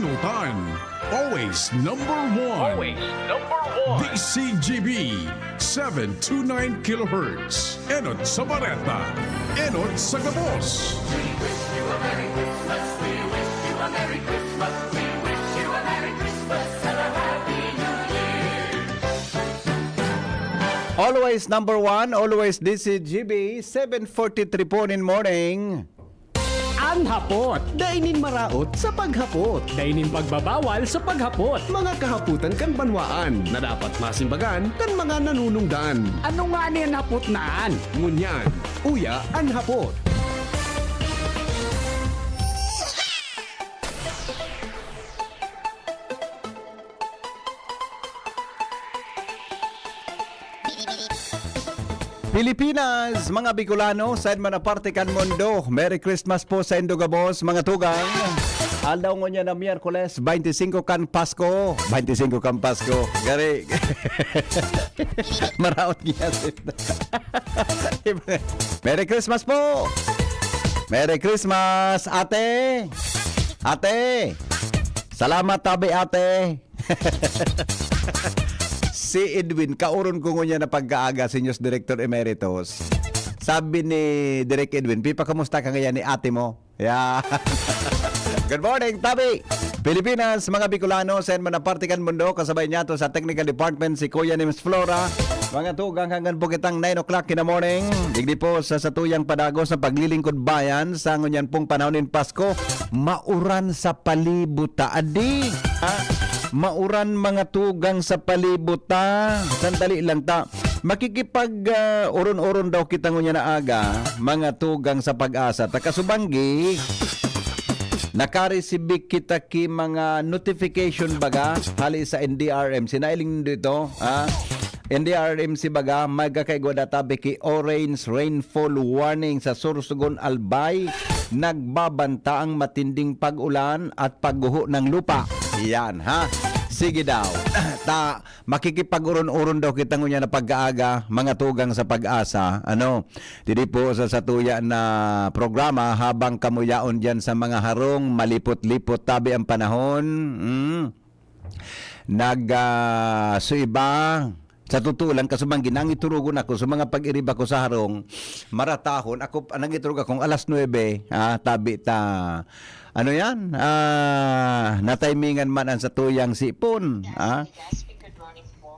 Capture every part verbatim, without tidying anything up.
Nutan. Always number one. Always number one. D C G B, seven two nine kilohertz. Enot sa Bareta. Enot sa Gabos. We wish you a Merry Christmas. We wish you a Merry Christmas. We wish you a Merry Christmas and a Happy New Year. Always number one, always D C G B, seven forty-three po in morning. An hapot. Dai nin maraot sa paghapot. Dai nin pagbabawal sa paghapot. Mga kahapotan kan banwaan na dapat masimbagan kan mga nanunungdan. Ano ngani an hapot na an? Ngunyan, uya an hapot. Pilipinas, mga Bicolano, saan man na parte kan mundo, Merry Christmas po saindo gabos, mga tugang. Aldaw ngunyan na Miyerkules, twenty-five kan Pasko. Twenty-five kan Pasko. Gari. Maraot niya. Merry Christmas po! Merry Christmas, ate! Ate! Salamat, tabi, ate! Si Edwin, kaoron ko ngunyan na pagkaaga, si News Director Emeritus. Sabi ni Direk Edwin, "Pipa, kamusta ka ngayon ni ate mo?" Yeah. Good morning, tabi! Pilipinas, mga Bicolano, saan man na parte kan mundo, kasabay niyato sa technical department si Kuya Nims Flora. Mga tugang, hanggang po kitang nine o'clock in the morning. Digdi po sa satuyang padagos na paglilingkod bayan sa ngunyan pong panahon nin Pasko, mauran sa palibot ta. Adi, ha? Mauran, mga tugang, sa palibot ta. Sandali lang ta. Makikipag, ah, oron-oron daw kita ngunyan na aga, mga tugang sa Pag-asa. Ta kasubanggi, nakaresibik kita ki mga notification baga, hali sa N D R M C. Nailing nindo ito, ha? N D R M C baga, magkakaigwa da tabi ki orange rainfall warning sa Sorsogon, Albay. Nagbabanta ang matinding pag-ulan at pagguho ng lupa. Yan, ha? Sige daw. Ta, makikipag-uron-uron daw kita ngunyan na pagkaaga, mga tugang sa Pag-asa. Ano? Didi po sa satuya na programa, habang kamo yaon diyan sa mga harong, malipot-lipot tabi ang panahon. Mm. Nag, ah, so iba, sa totoo lang, kasubanggi, nangiturugon ako sa mga pag-iriba ko sa harong, maratahon. Ako, ah, nangiturog akong alas nuebe, ah, tabi ta. Ano yan? Ah, natimingan man ang satuyang sipon, ah.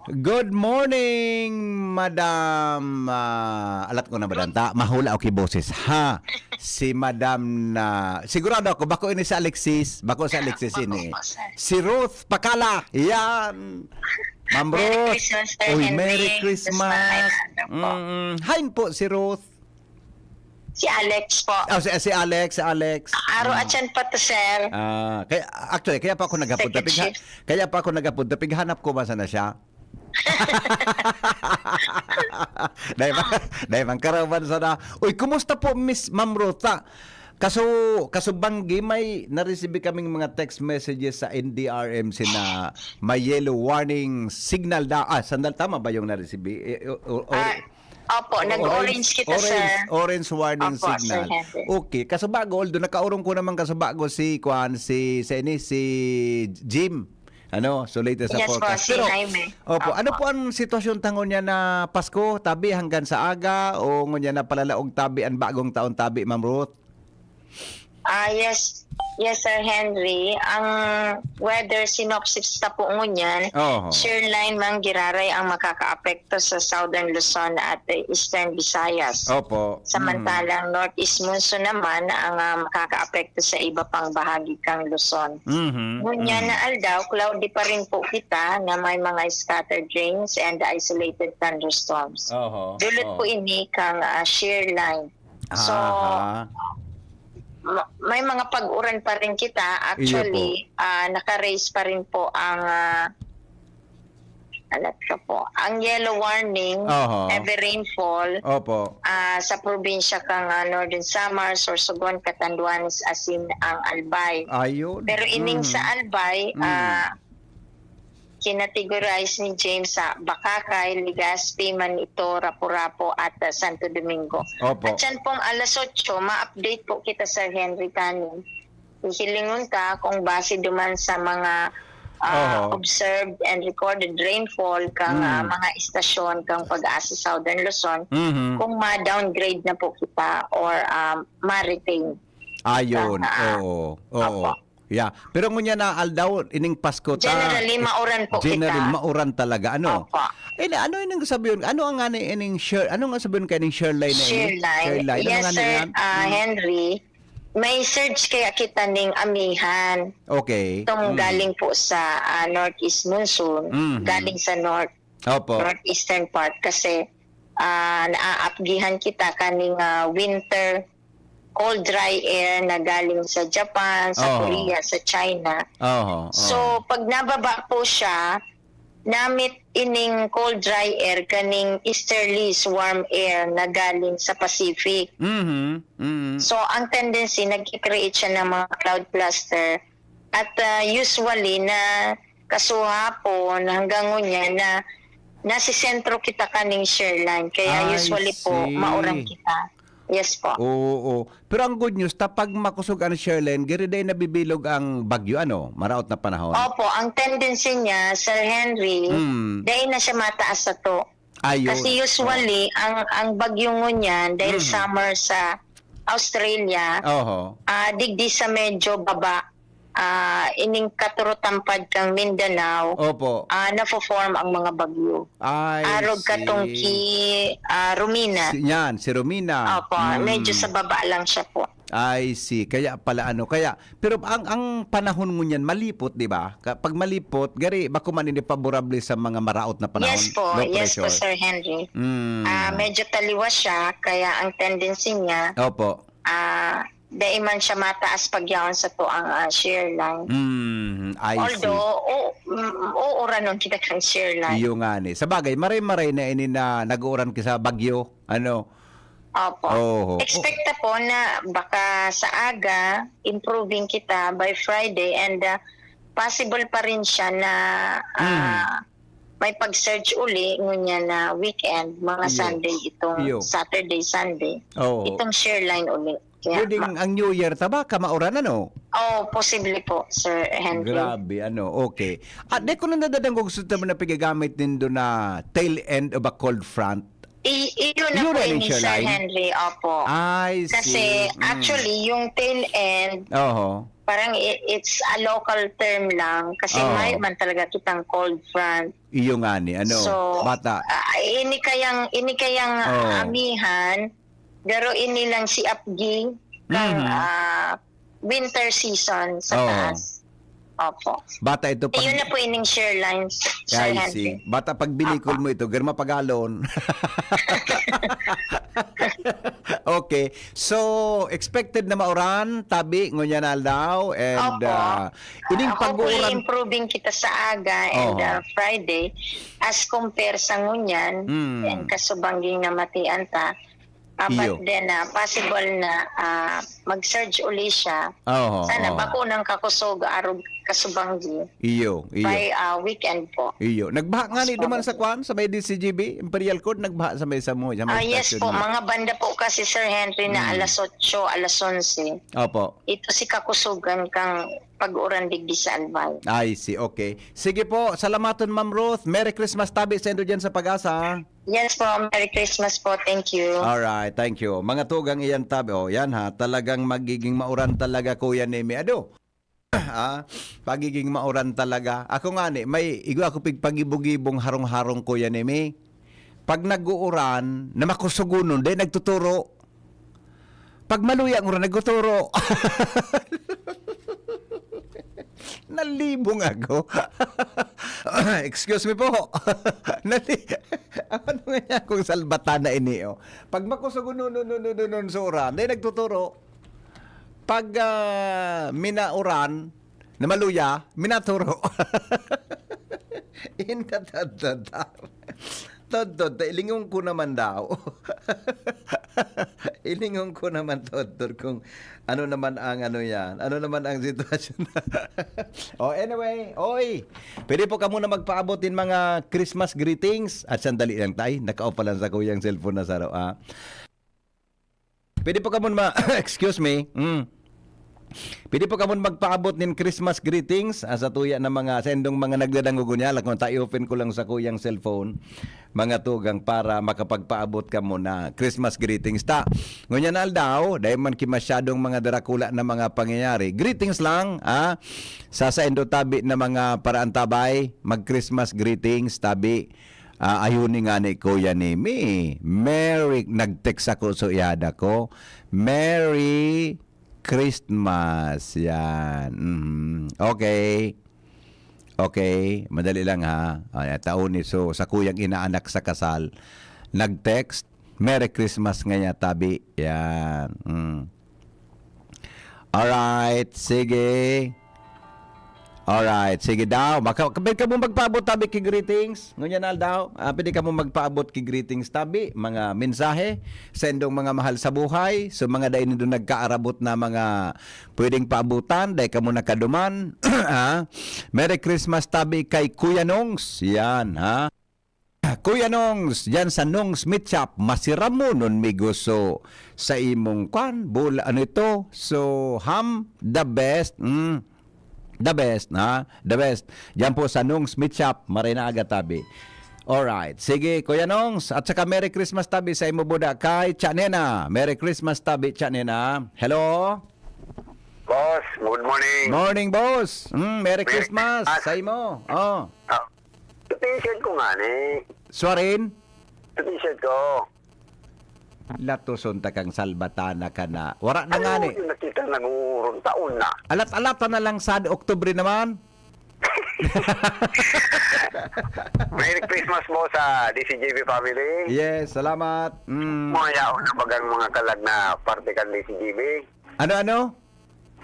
Good morning, Madam, ah, alat ko na, Madam, ta, mahula ako ki boses, ha? Si Madam na, sigurado ako, bako ini si Alexis, bako si Alexis ini. Bako po, sir. Si Ruth Pakala, yan. Ma'am Merry Ruth. Christmas, Sir Uy, Henry. Merry Christmas. Christmas, ano po? Mm, hain po si Ruth? Si Alex po. Ah, si, si Alex, si Alex. Aro Mm. atyan pa to, sir. Ah, kaya, actually, kaya pa ako naghapunta, Second pigha-, shift. kaya pa ako naghapunta, pighanap ko ba sana siya? Dahil ba, Ah. dahil bang karawan sana. Uy, kumusta po, Miss Ma'am Ruth? Ta, kaso, kaso banggi, may naresibi kaming mga text messages sa N D R M C na may yellow warning signal daw. Ah, sandal, tama ba yung naresibi? Eh, o, o, o, Ah, opo, orange, nag-orange kita, orange, sir. Orange warning Opo, Sir signal. Henry. Okay, kaso bago, although nakaurong ko naman kaso bago si, kuan, si, si, ini, si Jim. Ano, so latest sa Yes po, forecast. si Pero, Jaime. opo, ano Opo. po ang sitwasyon ta ngunyan na Pasko? Tabi hanggang sa aga o ngunyan na palalaog tabi ang bagong taon tabi, Ma'am Ruth? Ah, yes. Yes, Sir Henry. Ang weather synopsis ta po ngunyan, Oho. shear line man giraray ang makakaapekto sa Southern Luzon at, eh, Eastern Visayas. Opo. Samantalang Mm. northeast monsoon naman ang, ah, makakaapekto sa iba pang bahagi kang Luzon. Mhm. Ngunyan Mm. na aldaw, cloudy pa rin po kita na may mga scattered rains and isolated thunderstorms. Oho. Dulot Oho. po ini kang, ah, shear line. So, Aha. ma-, may mga pag-uran pa rin kita. Iyo po. Actually, ah, naka-raise pa rin po ang, ah, alat ka po, ang yellow warning, Oho. heavy rainfall, Opo. ah, sa probinsya kang, ah, Northern Samar, Sorsogon, Catanduanes, asin ang Albay. Ayun. Pero ining Mm. sa Albay, Mm. ah, kinategorize ni James sa Bacacay, Legazpi, Manito, Rapu-Rapu, at, ah, Santo Domingo. Opo. At yan pong alas otso, ma-update po kita, Sir Henry, kanin. hihilingon ta kung base duman sa mga, ah, Oho. observed and recorded rainfall kang, ah, Mm. mga istasyon kang PAGASA Southern Luzon, Mhm. kung ma-downgrade na po kita or, um, ma-retain. Ayun, Sa, ah, oo, oo. opo. Yeah. Pero ngunyan na aldaw, ining Pasko ta, Generally, mauran po general, kita. mauran talaga, ano? Opo. Eh, ano ining sabiyon? Ano ang ani ining share? Ano nga sabiyon kay ning share line na ini? Share line. Share line. Ano Yes, nga na Sir, yan? ah, Mm. Henry. May surge kaya kita ning amihan. Okay. Itong Mm. galing po sa, ah, northeast monsoon, Mhm. galing sa north, Opo. northeastern part kasi, ah, naaapgihan kita kaning, ah, winter cold, dry air na galing sa Japan, sa Oho. Korea, sa China. Oho, So, oho. pag nababa po siya, namit ining cold, dry air kaning easterlies, warm air na galing sa Pacific. Mhm, mhm. So, ang tendency, nagki-create siya ng mga cloud cluster. At, ah, usually, na kasuhapon hanggang ngunyan na nasisentro kita kaning share line. Kaya I usually po, see. mauran kita. Yes po. Oo, oo. Pero ang good news, ta pag makosog ang share line, giri dai nabibilog ang bagyo, ano, maraot na panahon. Opo, ang tendency niya, Sir Henry, Mm. dai na siya mataas sa to. Ayun. Kasi usually, Oh. ang, ang bagyo ngunyan, dahil Mm. summer sa Australia, Oho. ah, digdi sa medyo baba, ah, ining katurotampad kang Mindanao, Opo. ah, nafo-form ang mga bagyo. I Arog katong see. ki, ah, Romina. Si, yan, si Romina. Opo, Mm. medyo sa baba lang siya po. I see. Kaya pala ano, kaya, pero ang, ang panahon ngunyan malipot, di ba? Ka-, pag malipot, gari, bako man ini favorable sa mga maraot na panahon, Yes po, low yes po, pressure. Sir Henry. Mm. Ah, medyo taliwas siya, kaya ang tendency niya, Opo. ah, dai man siya mataas pagyaon sa tuang, ah, share line. Mm, I see. Although, o, mm, uuranon kita kan share line. Iyo nga ni. Sa bagay, maray-maray na ini na nag-uuran ki sa bagyo. Ano? Opo. Oho. Expect ta po na baka sa aga, improving kita by Friday and, ah, possible pa rin siya na, Mm. ah, may pag-surge uli ngunyan na weekend, mga Iyo. Sunday itong Iyo. Saturday, Sunday. Oo. Itong share line uli. Kaya Pwedeng ma- ang New Year ta ba, kamauran, ano? Oh, posible po, Sir Henry. Grabe, ano, okay. At di ko na nadadangog sa tama na pigagamit nindo na tail end of a cold front. I-, iyon na Yun po na yung ini, Sir Sherline. Henry, opo. I Kasi, see. Mm. actually, yung tail end, Oho. parang i-, it's a local term lang kasi Oo. may man talaga kitang cold front. Iyo nga ni, ano, So, bata. ah, ini kayang, ini kayang Oo. amihan, pero ini lang si apgi kang, Mhm. ah, winter season sa Oo. taas. Opo. Bata ito pag Iyon na po ining share lines, Sir I Henry. see. Bata pag binikol Opo. mo ito, girma pagalon. Okay. So, expected na mauran, tabi, ngunyan na aldaw, and, Opo. ah, ining Ah, hopefully, pag-uuran improving kita sa aga and, Oo. ah, Friday as compare sa ngunyan, Mm. and kasubangging namatian ta. Ah, Iyo. but then, ah, possible na, ah, mag-surge uli siya. Oo, Sana oo. bako nang kakusog, arog kasubanggi. Iyo, iyo. By, ah, weekend po. Iyo. Nagbaha nga Mas ni duman sa probably. kwan, sa may D C G B, Imperial Court, nagbaha sa may samo, sa may Ah, yes station po, na. mga banda po kasi, Sir Henry, na Mm. alas otso, alas onse. Opo. Ito si kakusugan kang pag-uran digdi sa Albay. I see, okay. Sige po, salamaton, Ma'am Ruth. Merry Christmas tabi sa indo dyan sa Pag-asa. Yes po, Merry Christmas po. Thank you. Alright, thank you. Mga tugang iyan tabi. Oh, yan ha, talagang magiging mauran talaga, Kuya Nemi. Ado, ah, pagiging mauran talaga. Ako nga ni, may igwa ako pigpagibo-gibong harong-harong, Kuya Nemi. Pag nag-uuran, na makusugunon, dahil nagtuturo. Pag maluya ang uran, nagtuturo. Nalibong ako. Excuse me po. Nali-, ano nga niya kung salbatana ini, oh? Pag makusugunon, nun, nun, nun, nun, nun, sa uran, dahil nagtuturo. Pag, ah, minauran, na maluya, minaturo. Intatatatar. Todtod, ta ilingon ko naman daw. Ilingon ko naman, Todtod, kung ano naman ang ano yan, ano naman ang sitwasyon. Oh, anyway, oy, pwede po kamo na magpaabot din mga Christmas greetings. At sandali lang, tay, naka-off pa lang sa kuyang cellphone na saro, ah. Pwede po kamo ma-, excuse me. Mm. Pwede po kamo magpaabot nin Christmas greetings, ah, sa tuya na mga, sa indong mga nagdadangog niya. Lakon ta, i-open ko lang sa kuyang cellphone, mga tugang, para makapagpaabot kamo na Christmas greetings ta. Ngunyan na aldaw, dahil man ki masyadong mga darakula na mga pangyayari. Greetings lang, ah, sa saindo tabi na mga paraantabay, mag-Christmas greetings tabi. Ah, ayuni nga ni Kuya Nimi. Merry, nag-text ako, so ihada ko. Merry Christmas. Yan. Mhm. Okay. Okay. Madali lang, ha. Ay, taon ni, so, sa kuyang inaanak sa kasal, nag-text, "Merry Christmas" nga niya, tabi. Yan. Mm. Alright. Sige. Alright. Sige daw. Maka-, pwede ka mo magpaabot tabi ki greetings. Ngunyan na aldaw. Ah, pwede ka mo magpaabot ki greetings tabi. Mga mensahe. Sa indong mga mahal sa buhay. So, mga dai nindo nagkaarabot na mga pwedeng paabutan. Dai ka mo nakaduman. Ah, Merry Christmas tabi kay Kuya Nongs. Yan, ha? Kuya Nongs, dyan sa Nongs Meat Shop, masiramonon mi gusto sa imong kwan, bul-, ano ito? So, ham, the best. Mm. The best, ha? The best. Diyan po sa Nongs Meat Shop, Marinaga, tabi. Alright. Sige, Kuya Nongs. At saka Merry Christmas tabi sa imo buda kay Chanena. Merry Christmas tabi, Chanena. Hello? Boss, good morning. Morning, boss. Mm, Merry Merry Christmas Christmas. sa imo. Oh. Ah, sa t-shirt ko nga ni. Swarin? Sa t-shirt ko. Latoson ta kang salbatana ka na. Wara na nga Ano ni. Yung nakita nangurong taon na? Alat-alata na lang sa Oktubre naman. Merry Christmas mo sa D C G B family. Yes, salamat. Mm. Mga yaon na bagang mga kalag na parte kan D C G B. Ano, ano?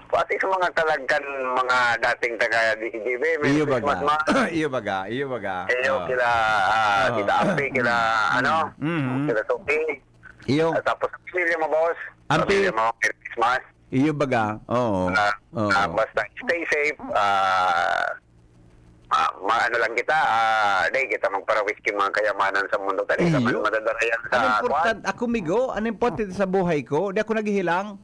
Pati sa mga kalag kan mga dating taga D C G B. Merry Iyo Christmas, baga. ma. Iyo baga. Iyo baga. Iyo, Oh. kila, ah, Oh. kila Api, kila, ano, Mhm. kila Sophie. Iyo. At tapos, pamilya mo, boss. Ampi. Pamilya mo, Merry Christmas. Iyo baga. Oo. Ah, Oo. ah, basta, stay safe. Ah, ah, maano lang kita, ah, di kita magparawis ki mga kayamanan sa mundo. Kani Iyo. Naman madadarayan sa Ang important, ako migo, ang importante sa buhay ko, di ako naghihilang.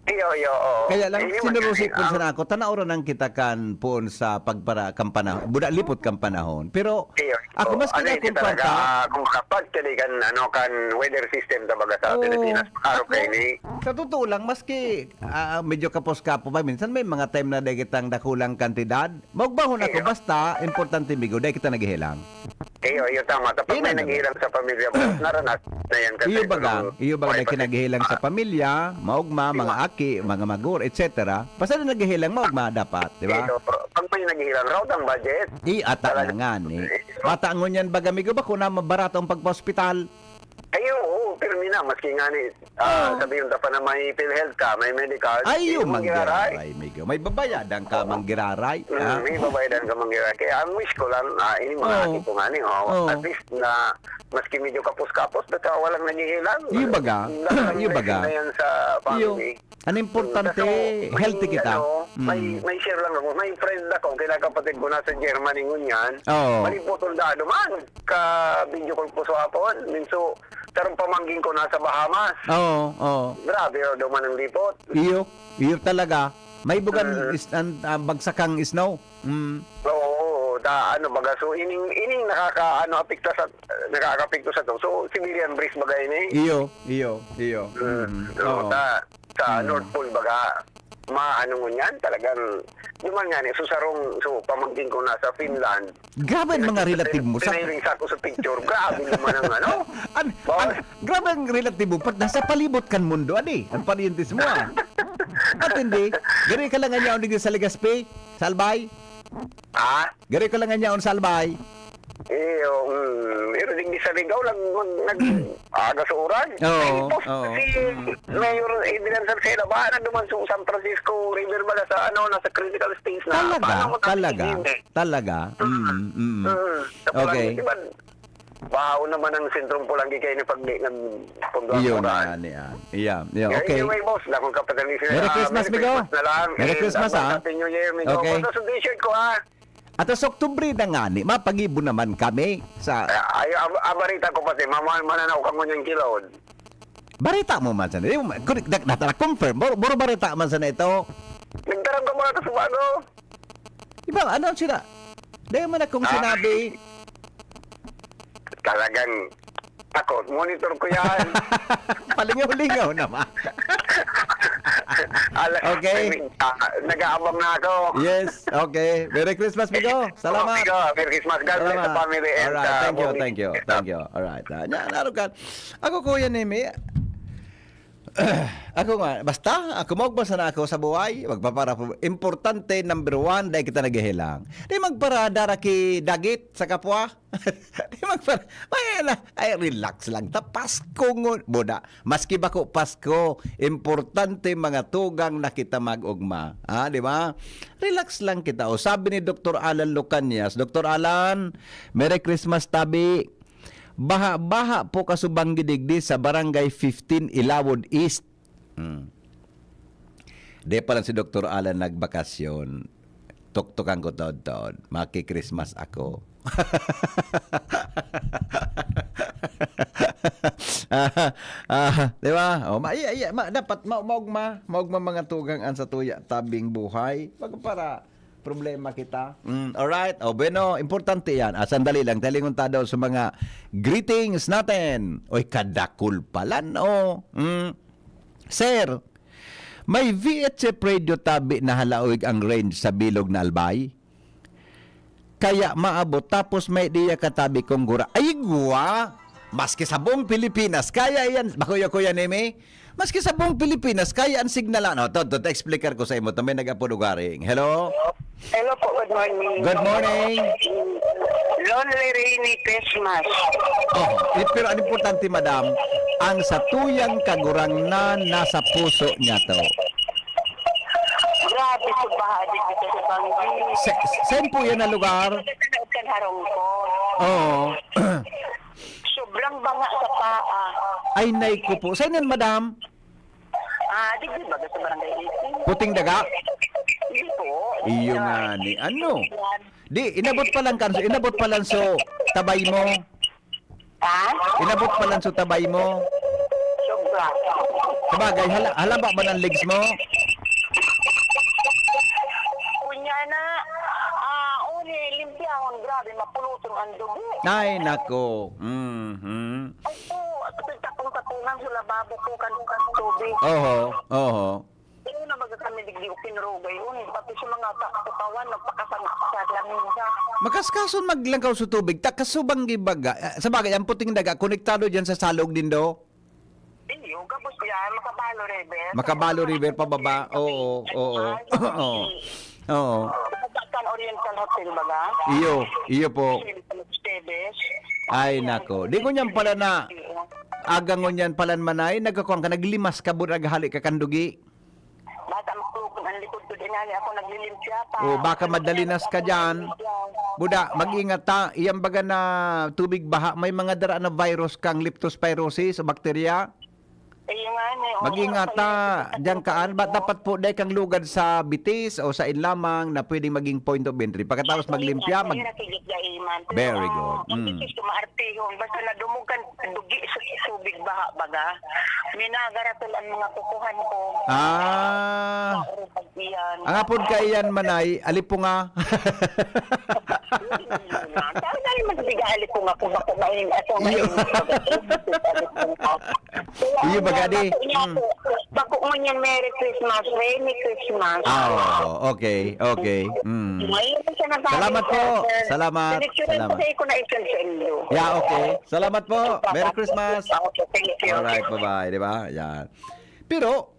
Iyo, iyo, oo. Kaya lang, Hindi sinurosi magkasing po ang- sana ako, tanaoran lang kita kan puon sa pagpara, kan panahon. Buda, lipot kan panahon. Pero, Iyo, ako, oo. mas Ano kaya yung kung talaga, kwarta. ah, kung makapag, kaya kan, ano, kan weather system, tabaga sa Oo. Pilipinas, araw Ako, kayo ni sa totoo lang, maski ah, medyo kapos-kapo pa, minsan may mga time na dai kitang dakulang kantidad. Maugmahon ako, Iyo. basta, importante, migo, dai kita naghihilang. Iyo, iyo, tama. Tapos Iyo may na, naghilang sa pamilya mo, naranas na yan kasi Iyo baga, kung iyo baga may na kinaghihilang sa ah, pamilya, maugma, mga Iwa. aki, mga magur, et cetera. Basta na naghihilang, maugma dapat, di ba? Iyo, pag may naghilang, raw ang budget. I ata na Talaga. nga ni. Eh, Bata ngunyan baga, migo, ba kung na mabarato ang pagpa-hospital? Ay, oo, pero mina, maski nga ni, ah, Oo. sabi yung pa na may PhilHealth ka, may medical, Ay, hindi yung mo giraray. manggiraray, migo. May babayadan ka, manggiraray. Mm, Ha? may babayadan ka manggiraray. Kaya ang wish ko lang, ah, ini mga Oo. aki ko nga ni, oh, Oo. at least na, maski medyo kapos-kapos, basta walang naghihilang. Iyo baga. Lahat ng Iyo baga. blessing na yan sa Iyo. family. Ang importante, Kaso, may, healthy kita. Ano, may, Mm. may share lang ako. May friend ako, kinakapatid ko nasa Germany ngunyan. Oo. Malipot ang dado man. Ka-video call ko sa hapon. Minso, tarong pamangkin ko nasa Bahamas. Oo, oo. Grabe, oh, daw man ang lipot. Iyo, iyo talaga. May bugan Mm. is, an, ah, bagsak ang snow. Mm. Oo, ta, ano, baga, so, ining, ining nakaka, ano, apekta sa, nakakapekto sa to. So, Siberian breeze baga ini. Iyo, iyo, iyo. Mm. Mm. So, Oo. ta, sa Mm. North Pole, baga, maano ngunyan, talagang, duman nga ni, so, sarong, so, pamangkin ko nasa Finland. Grabe ang mga relative mo sa Piniling sa ako sa picture. Grabe naman ang ano. An, Boss. an, grabe ang relative mo. Pat, nasa palibot kan mundo, adi. Ang parientes mo, ah. At hindi. Gari ka lang anyaon digdi sa Legazpi, Salbay. Ha? Gari ka lang anyaon, Salbay. Eh, oh, mm, pero digdi sa Ligao, nag, mag, nag, aga sa oras. Oo, Ay, boss, oo. Si Mayor Adrian Salceda, ba, na duman sa San Francisco River, baga sa, ano, nasa critical stage na. Talaga, Paano mo talaga, tatigilan? talaga. Mm, mm. Mm, sa Okay. Pulanggi, di ba? Bahaw naman ang sentrong Pulanggi kayo ni pag di nagpunduan Iyo ko na na. nga niyan. Iya, iya, Yeah, okay. Anyway, boss, lakong kapatid ni Merry ah, Christmas, Merry migo. Christmas na lang. Merry And Christmas, advance ah. Happy New Year, migo. Okay. Boss, sa t-shirt ko, ha? At sa Oktubre na nga ni, mapagibo naman kami sa Ay, ay, ab- abarita ko pati, mama, mananaw ka ngunyan kilod. Bareta mo man sana. Di mo man, kun-, nag-, natara, confirm. Buro, buro bareta man sana ito. Nagdarang ka mga kasumano. Iba, ano ang sina-, dahil man akong Ah. sinabi. Talagang takot. Monitor ko yan. Palingaw-lingaw naman. Ala, Okay. ah, nag-aabang na ako. Yes, okay. Merry Christmas, Migo. Salamat. Migo, Merry Christmas. God bless the Salamat. family and, Alright, ah, thank you, movie. thank you, thank you. Alright, ah, nya, naro ka. Ako, Kuya Nemi, ako nga, basta, ako, maugma sana ako sa buhay, magpapara-, importante, number one, dahil kita naghihilang. Di magparadara ki dagit sa kapwa. Di magpara-, ay, ala, ay, relax lang. Ta, Pasko ngun-, buda. Maski bako Pasko, importante mga tugang na kita mag-ugma. Ah, di ba? Relax lang kita. O, sabi ni Doktor Alan Lucanias, "Doktor Alan, Merry Christmas, tabi. Baha-baha po kasubang gidigdi sa Barangay fifteen Ilawod East." Hmm. Di pa lang si Doktor Alan nagbakasyon. Tuktukan ko taod-taod. Maki-Christmas ako. Ah, ah, di ba? O, ma-, iya, iya, ma-, dapat ma-, maugma, maugma mga tugang an satuya tabing buhay. Pag para problema kita. Mm, alright. O, bueno, importante yan. Ah, sandali lang. Talingon ta daw sa mga greetings natin. Oy, kadakul pala, no? Mm. Sir, may V H F radio tabi na halaoy ang range sa bilog na Albay. Kaya maabot, tapos may diya katabi kong gura. Ay, gwa! Maski sa buong Pilipinas, kaya yan. Bakuya-kuya nimi, maski sa buong Pilipinas, kaya ang signalan. O, to, to, to, explicar ko sa imo. To, may nag-apod ugaring. Hello? Hello po, good morning. Good morning. Lonely Rainy Christmas. Oh, eh, pero ang importante, madam, ang satuyang kagurangnan nasa puso niya to. Grabe sa baha dito sa Banggi. Sa, saan po yan na lugar? Sa harong ko. Oo. Sobrang banga sa paa. Ay, nay ko po. Saan yan, madam? Ah, di, di ba, sa Barangay eighteen? Puting Daga? Hindi po. Iyo Sa nga ni, ano? Yan. Di, inabot pa lang kan, inabot pa lang so tabay mo. Ha? Inabot pa lang so tabay mo. Sobra. Sabagay, hala-, halaba man ang legs mo? Kunya na, ah, uli, limpiahon, grabe, mapulutong ang dugo. Ay, nako. Mhm. Ay po, at tapong-tapongan sa lababo ko, kanong tubig. Oho, oho. Ano na baga kami digdi o kinurugay, yun, pati sa mga ta-, katawan, nagpakasama sa lamisa. Makaskason maglangkaw sa tubig, ta kasubang gibaga. Ah, sa bagay, ang Puting Daga, konektado dyan sa Salog din do? Iyo, gabos yan, Makabalo River. Makabalo River, pababa. Oo, oo. Ay, Oo. Oo. Baba kan Oriental Hotel, baga? Iyo, iyo po. Tebes. Ay, nako. Di ko niyan pala na, agangon yan pala manay, nagkakuan ka, naglimas ka, bu-, naghali ka kandugi. Baka makulog ang likod ko, di nga niya ako naglilimpya pa. O, baka madalinas ka dyan. Buda, mag-ingat ta. Iyan baga na tubig baha, may mga dara na virus kang leptospirosis o bakterya. Ayun nga, eh, oo, Mag-ingat sa ta, iyo, diyan kaan. Ba, dapat po, dahil kang lugad sa bitis o sa inlamang na pwedeng maging point of entry. Pagkatapos maglimpya, mag-, Ayun, nakikita, Iman. Pero Very ang good. Mm. Bitis ko, maartihon. Basta nadumugan, dugi sa tubig baha, baga. Minagaratol ang mga kukuhan ko. Ah. Sa urupag iyan. Ang apod ka iyan, manay, alipunga. Tao na rin magbiga alipunga kung bako main-, ako Iyo. main-, Iyo, baga di. Bako niya po. Mm. Bako mo niyan, Merry Christmas, Rainy Christmas. Ah, oo. Okay, okay. Mm. Ngayon po siya nagsabi Salamat ko, po. sir. Salamat. Diretso rin Salamat. po sa iko na isang sa inyo. Yeah, okay. Salamat po. Merry Christmas. Okay, thank you. Alright, bye-bye, di ba? Yan. Pero,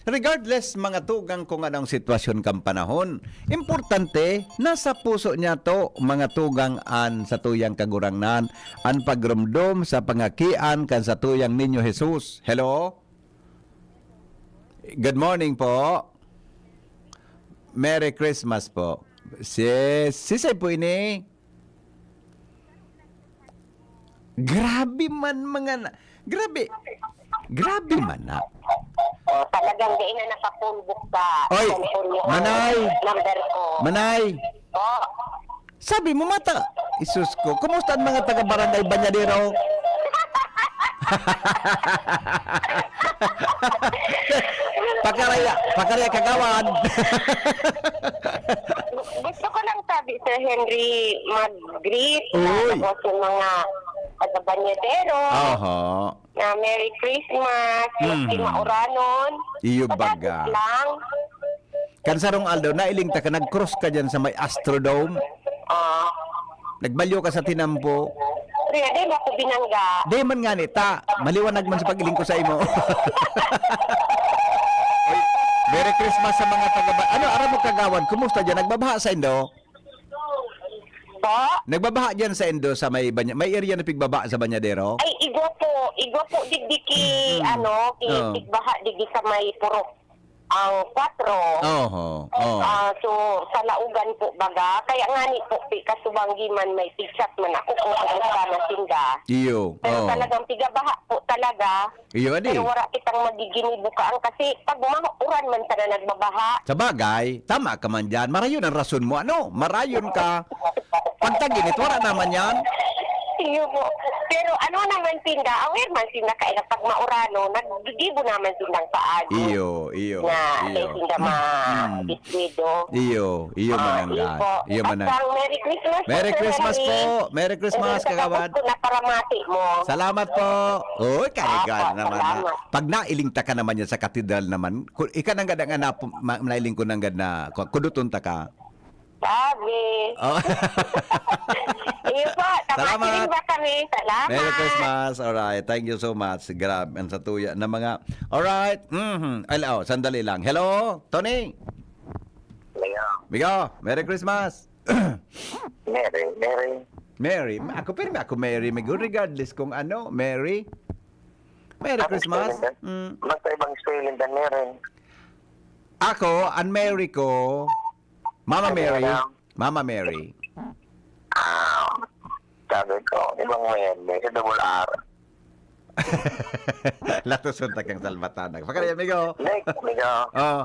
regardless, mga tugang, kung anong sitwasyon kang panahon, importante, nasa puso niya to, mga tugang, an satuyang Kagurangnan, an pagromdom sa pangakian kan satuyang Niño Jesus. Hello? Good morning po. Merry Christmas po. Si, sisay po ini? Grabe man, mga na-, grabe. Grabe man na. Oh, talagang di na nakapulbok sa Oy, cellphone mo. Manay. Number ko. Manay. Po. Sabi mo, mata. Isus ko, kumusta ang mga taga-barangay Banyadero? Pakaraya, pakaraya, kagawad. Gu- gusto ko lang sabi, Sir Henry, mag-greet Uy. Sa mga taga-Bañadero. Oho. Na Merry Christmas, Mhm. Mauranon. Iyo Padagos baga. Lang. Kan sarong aldaw, nailing ta ka, nag-cross ka dyan sa may Astrodome. Ah. Nagbalyo ka sa tinampo. Kaya di mo ako binangga. Di man nga ni ta. Maliwanag man sa pag-iling ko sa imo. Uy, Merry Christmas sa mga taga ba-, ano, aram mo, kagawad, kumusta dyan? Nagbabaha sa indo? Po? Nagbabaha dyan sa indo sa may banya-, may area na pigbaba sa Banyadero? Ay, igwa po. Igwa po, digdi ki, Mm. ano, ki, Oo. Pigbaha, digdi sa may purok. Ang kwatro. Oho, oo. Ah, so, sa Laugan po, baga. Kaya nga ni po, pi-, kasubanggi man, may pichat man ako kung ano ka na sinda. Iyo, Pero oo. talagang pigabaha po talaga. Iyo, adi. Pero wala kitang magiginibo ka ang kasi pag mauran man sana nagbabaha. Sa bagay, tama ka man dyan. Marayon ang rason mo, ano? Marayon ka. Pag tag-init, wala naman yan. Iyo po. Pero ano naman sinda, aware man sinda kaya pag maurano, naggigibo naman sindang paagi. Iyo, iyo, Na, iyo. Kaya sinda ma-, Mm. Despedo. Iyo, iyo Ah, mananggad. Iyo Iyo po. At manang-, ang Merry Christmas po, Merry Sir Christmas Henry. po. Merry Christmas, And then, kagawad. Sa ko na paramati mo. Salamat po. Uy, kaligan Apo, naman na. salamat. Pag nailing ta ka naman yan sa katedral naman, ku-, ika nang gad ang anak, ma-, nailing ko nang gad na, ku-, kuduton ta ka. Sabi. Oh. Iyo po, Salamat. Tamasiling ba kami? Salamat. Merry Christmas. Alright. Thank you so much. Grabe, ang satuya na mga, alright. Mhm. Ay, oh, sandali lang. Hello, Tony. Hello. Migo, Merry Christmas. Merry, Merry. Merry. Ma-, ako, pero ako, Merry, Migo, regardless kung ano, Merry. Merry Ano Christmas. spelling yan? Mm. Basta ibang spelling than Merry. Ako, ang Merry ko, Mama Ano Mary. yan? Mama Mary. Ah, sabi ko, ibang Merry, sa double R. Latuson ta kang salbatanan. Pakari, amigo. Next, amigo. Oh.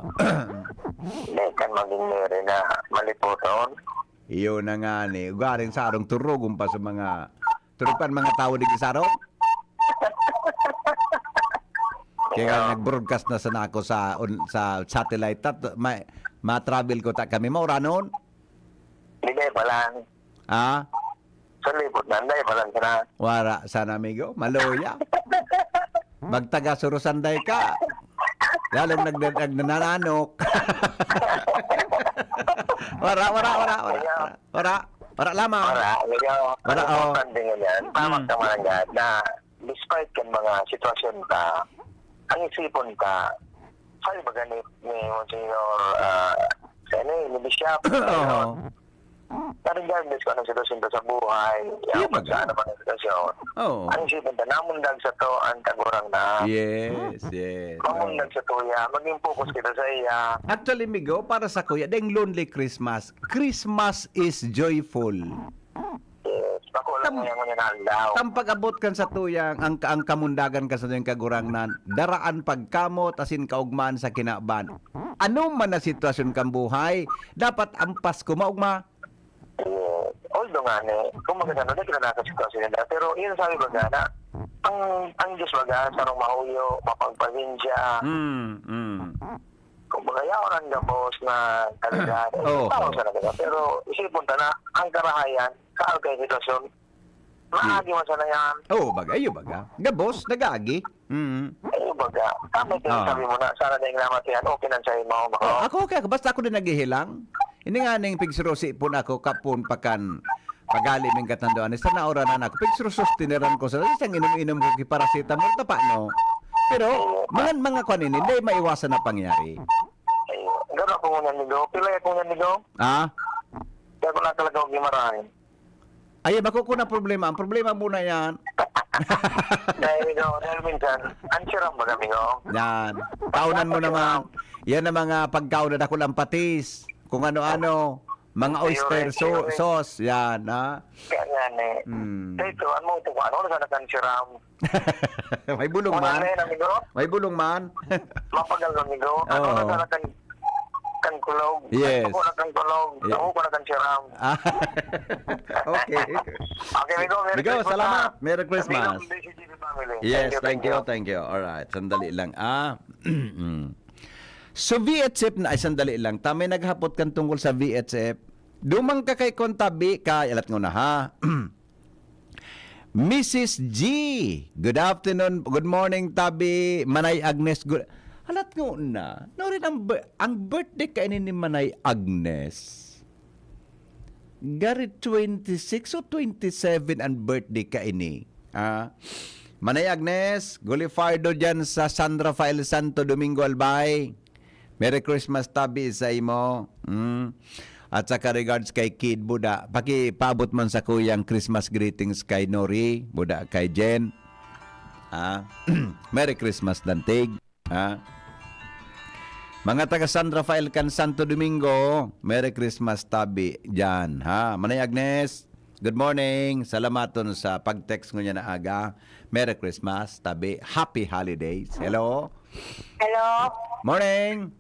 Hindi, kan maging Merry na maliputon. Iyo na nga ni. Ugaring sarong turugon pa sa mga, turog pa ang mga tawo digdi sarong. Kaya nga, Oo. nag-broadcast na sana ako sa on-, sa satellite. Tat-, may, ma-travel ko ta kami. Mauranon? Hindi, pa lang. Ha? Sa libot na, hindi, pa lang sana. Wara sana, amigo. Maluya. Magtaga Surusanday ka. Lalong nagda-, nagnananok. Wara, wara, wara, wara. Kaya Wara, wara lamang. Wara, medyo Wara, oh. Importante ngunyan. Tama Mm. ka, Mananggad, na despite kan mga sitwasyon ta, ang isipon ta, sabi ba gani ni Monsignor, ah, ano eh, ni Bishop, Oo. na regardless kung anong sitwasyon ta sa buhay, Iya, yaman baga. sa ano man ang sitwasyon, Oo. ang isipon ta, namundag sa to ang Kagurangnan. Yes, yes. Mamundag Oo. sa tuya, maging focus kita sa iya. Actually, Migo, para sa kuya, ding lonely Christmas. Christmas is joyful. Yes, makulang Tam-, mo yan ngunyan na aldaw. Tam pag-abot kan sa tuyang, ang, ang kamundagan kan sa tuyang Kagurangnan, daraan pagkamot, asin kaugmaan sa kinaban. Ano man na sitwasyon kan buhay, dapat ang Pasko maugma. Yes. Although nga ni, kung magkano na, kinanakot sitwasyon nila. Pero yun sabi ba nga na, ang, ang Diyos baga, sarong mahuyo, mapagpasensya. Mm, mm. Kumbaga, yaon ang gabos na kalidad. Oo. Tao sa nagkaka-, pero isipon ta na, ang karahayan, sa alkay sitwasyon, maagi man sana yan. Oo, baga, iyo baga. Gabos, nag-aagi. Mm. Iyo baga. Tama yung Ah. sabi mo na, sana na yung namat yan, okay lang sa'yo, mga Oh, ako, okay ako. Basta ako din naghihilang. Ini nga ning pigsurusi po na ako, kapon pa kan pagali ming katanduan, sa naoranan ako, pigsurusos, tiniran ko sa isang inom-inom ko ki paracetamol, tapa, no? Pero, mga, mga kwan ini, hindi maiwasan na pangyari. Ay, gano'n ako ngunyan, Migo. Pilay ako ngunyan, Migo. Ah? Kaya ko na talaga huwag yung marahin. Ay, bako ko na problema. Ang problema muna yan. Dahil, Migo, dahil minsan, ang siram ba, Migo? Yan. Kaunan mo naman. Yan ang mga pagkaon na dakul ang patis. Kung ano-ano. Mga Ayun, oyster ayun, so-, ayun. Sauce. Yan, ha? Kaya nga, ne. Hmm. Sa ito, ano ito? Ano na sana kan siram? May bulong Wala man. na yun, amigo. May bulong man. Mapagal, amigo. Ano Oo. na sana kan, kan kulog? Yes. Kan tuko na kan kulog. Yeah. Ako ko na kan siram. Ah. Okay. Okay, amigo. Merry Amigo, Christmas, salamat. ha? Merry Christmas. Amigo, Yes, thank you, thank you. Alright, sandali lang. Ah, mm. So, V H F na, ay, sandali lang. Ta may naghapot kan tungkol sa V H F. Duman ka kay Kontabi, kay alat ngona, ha? Missus G, good afternoon, good morning, Tabi, Manay Agnes, good, alat ngona. Nurin ang, bir- ang birthday kaini ni Manay Agnes. Gari twenty-six o twenty-seven ang birthday kaini. Ah, Manay Agnes, Gulifardo dyan sa San Rafael, Santo Domingo, Albay. Merry Christmas, Tabi, sa imo. Mm. At saka regards kay Kid Buda. Pakipaabot man sa kuyang Christmas greetings kay Nori, Buda, kay Jen. Ah, Merry Christmas, Dantig. Ha? Mga taga San Rafael kan Santo Domingo, Merry Christmas, Tabi, dyan. Ha? Manay Agnes, good morning. Salamaton sa pag-text ngunyan na aga. Merry Christmas, Tabi. Happy Holidays. Hello? Hello? Morning!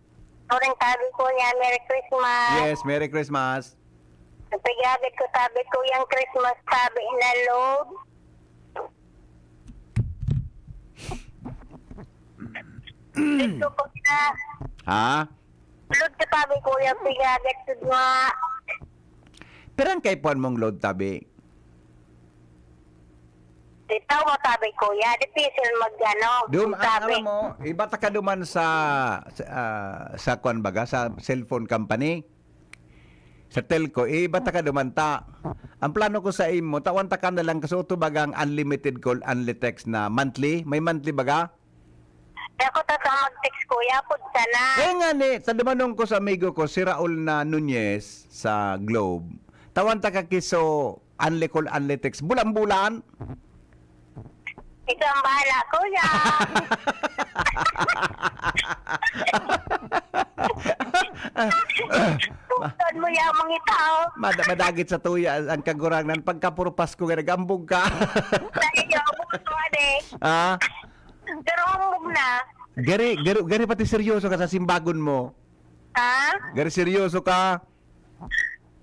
Morning, Tabi, kuya. Merry Christmas. Yes, Merry Christmas. Nagpigagad ko, Tabi, kuyang Christmas, Tabi, na load. Gusto ko na. Ha? Load ka, Tabi, kuya, pigagad ko nga. Pirang kaipuhan mong load, Tabi? Itaw mo, Tabi, kuya. Difícil mag, ano, Dum, ang, Tabi. Alam mo, iba ta ka duman sa, sa, ah, sa kwan baga, sa cellphone company, sa telco, iba ta ka duman ta. Ang plano ko sa imo, tawan ta ka na lang, kasuto bagang unlimited call, unli text na monthly. May monthly baga? Kaya ako totoo mag-text, kuya, pud sana. Kaya nga ni, sa dumanong ko sa amigo ko, si Raul na Nunez sa Globe. Tawan ta ka kiso, unli call, unli text. Bulan-bulan. Ikaw ang bahala, kuya. Buksan mo yan, mga tao. Mad- madagit sa tuya ang kagurangnan. Pagka puro Pasko, nag-ambog ka. Sa inyo, buksan mo, ade. Ah? Pero ambog na. Gari, gari, gari pati seryoso ka sa simbagon mo. Ha? Gari seryoso ka.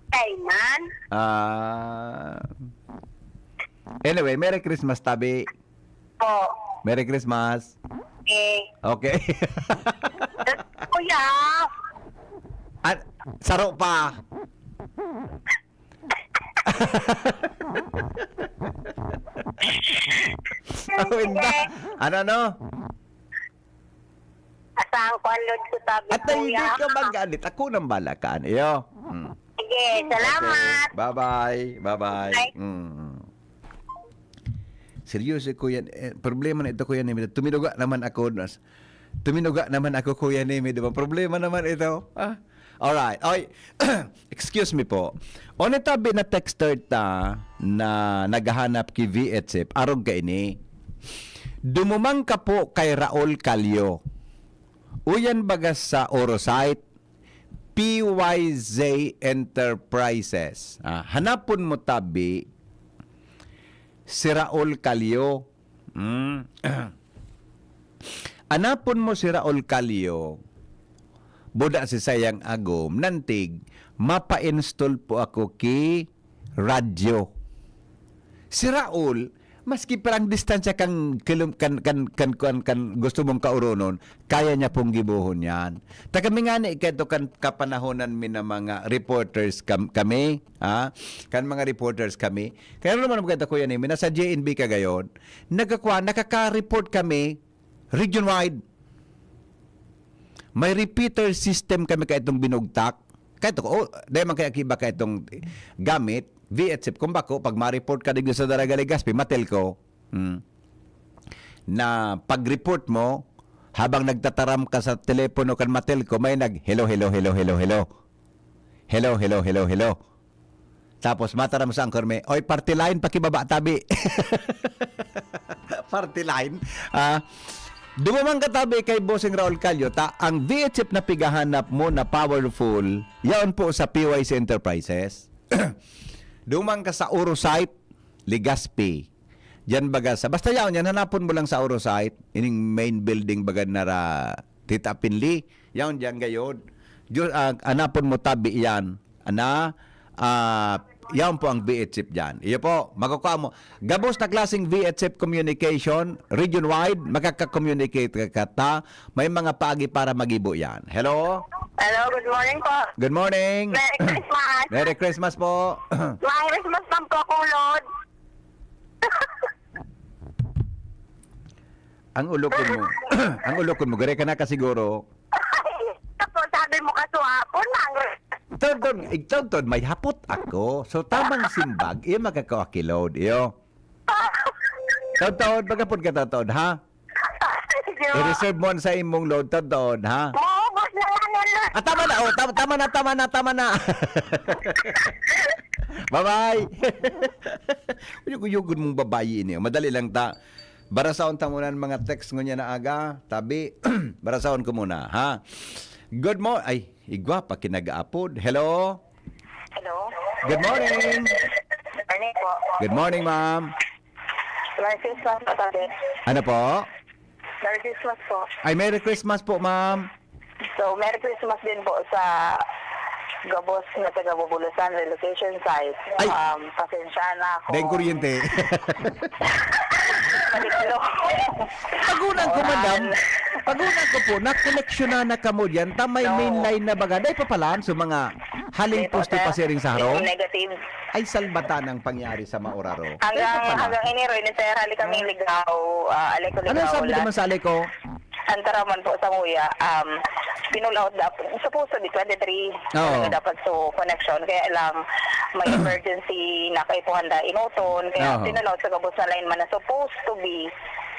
Kaiman? Ah. Anyway, Merry Christmas, Tabi. Po. Merry Christmas. Eh. Okay. Kuya. At, saro pa. Ano, ano? Asahan ko ang load ko, sabi. At ko, hindi kuya. Ka magalit. Ako nang bala ka, ano, iyo? Hmm. Sige, salamat. Okay. Bye-bye. Bye-bye. Bye. Hmm. Seryoso ko yan. Eh, problema na ito, Kuya Nemi. Tuminuga naman ako. Nas-, tuminuga naman ako, Kuya Nemi. Di ba? Problema naman ito. Ah? Alright. Oy, excuse me po. O nitabi na texter ta na naghahanap ki V H F, arog ka ini. Dumumang ka po kay Raul Calio. Uyan bagas sa Orosite, P Y Z Enterprises. Ah, hanapon mo tabi si Raul Calio. Mm. Anapon mo si Raul Calio, buda si sayang agom, nantig, mapa-install po ako ki radyo. Si Raul, maski parang distansya kan kilom-, kan, kan, kan, kan, kan gusto mong kauronon, kaya niya pong gibohon yan. Ta kami nga ni, ikato kan kapanahonan mi na mga reporters kam-, kami, ha? Kan mga reporters kami. Kaya naman ang maganda, Kuya Nemi, nasa J N B ka gayon, nagkakwa-, nakaka-report kami region-wide. May repeater system kami kaitong binugtak. Kaito ko, oh, dahil man kaya kiba kaitong gamit, V H F, kung bako, pag ma-report ka digdi sa Daraga Legazpi, Matelco, hmm, na pag-report mo, habang nagtataram ka sa telepono kan Matelco, may nag, "Hello, hello, hello, hello, hello." Hello, hello, hello, hello. Tapos mataram sa anchor may, "Oy, party line, pakibaba tabi." Party line. Ah, dumamang ka tabi kay Bossing Raul Calio, ta ang V H F na pigahanap mo na powerful, yaon po sa P Y C Enterprises. Dumang ka sa Oro site, Legazpi. Diyan baga sa, basta yaon yan, hanapon mo lang sa Oro site, ining main building baga na ra, Tita Pinli, yaon diyan gayod. Diyos, ah, hanapon mo tabi yan. Ana, ah, Yan po ang V H F dyan. Iyo po, makukuha mo. Gabos na klaseng V H F communication, region-wide, makaka-communicate ka, ka ta. May mga paagi para magibo yan. Hello? Hello, good morning po. Good morning. Merry Christmas. Merry Christmas po. Merry Christmas, ma'am, po akong load. Ang ulokon mo. Ang ulokon mo, gare ka na ka siguro. Tapos sabi mo, "Kaswapon, mangre." Todon, igtodtod, may hapot ako. So, tamang simbag, iyo magkakawa ki load, iyo. Todtod, maghapot ka, todtod, ha? Sige, ma. I-reserve mo sa imong load, todtod, ha? Maubos na yan, yan, Lord. Ah, tama na, oh, tama, tama na, tama na, tama na. Bye-bye. Uyog-uyogon mong babayi ini, oh. Madali lang ta. Barasaon ta muna ang mga text ngunyan na aga. Tabi, barasaon ko muna, ha? Good mo-, ay, igwa pa kinag-aapod. Hello? Hello? Good morning. Morning po. Good morning, ma'am. Merry Christmas po, Tabi. Ano po? Merry Christmas po. Ay, Merry Christmas po, ma'am. So, Merry Christmas din po sa gabos na taga Bubulusan relocation site. Ay! Um, pasensya na ako. Dahil kuryente. Maliklo. Pagunan ko, Oran. Madam. Pagunan ko po, nakoneksyonan na kamo diyan. Ta may No. Main line na baga. Dahil pa pala, so mga haling Dito, poste sir. Pasiring sa harong. Negative. Ay, salbata ng pangyari sa Mauraro. Hanggang, Dahil pa pala. Hanggang iniro, ini, sir, hali kaming Ligaw, ah, Aleco Ano Ligaw, sabi Oran. Naman sa Aleco? Ang taraman po sa nguya, um, pinull out dap-, supposed to be twenty-three Oo. Talaga dapat so connection. Kaya lang, may emergency na kaipuhan da inuton. Kaya Oo. Pinull out sa gabos na line man na supposed to be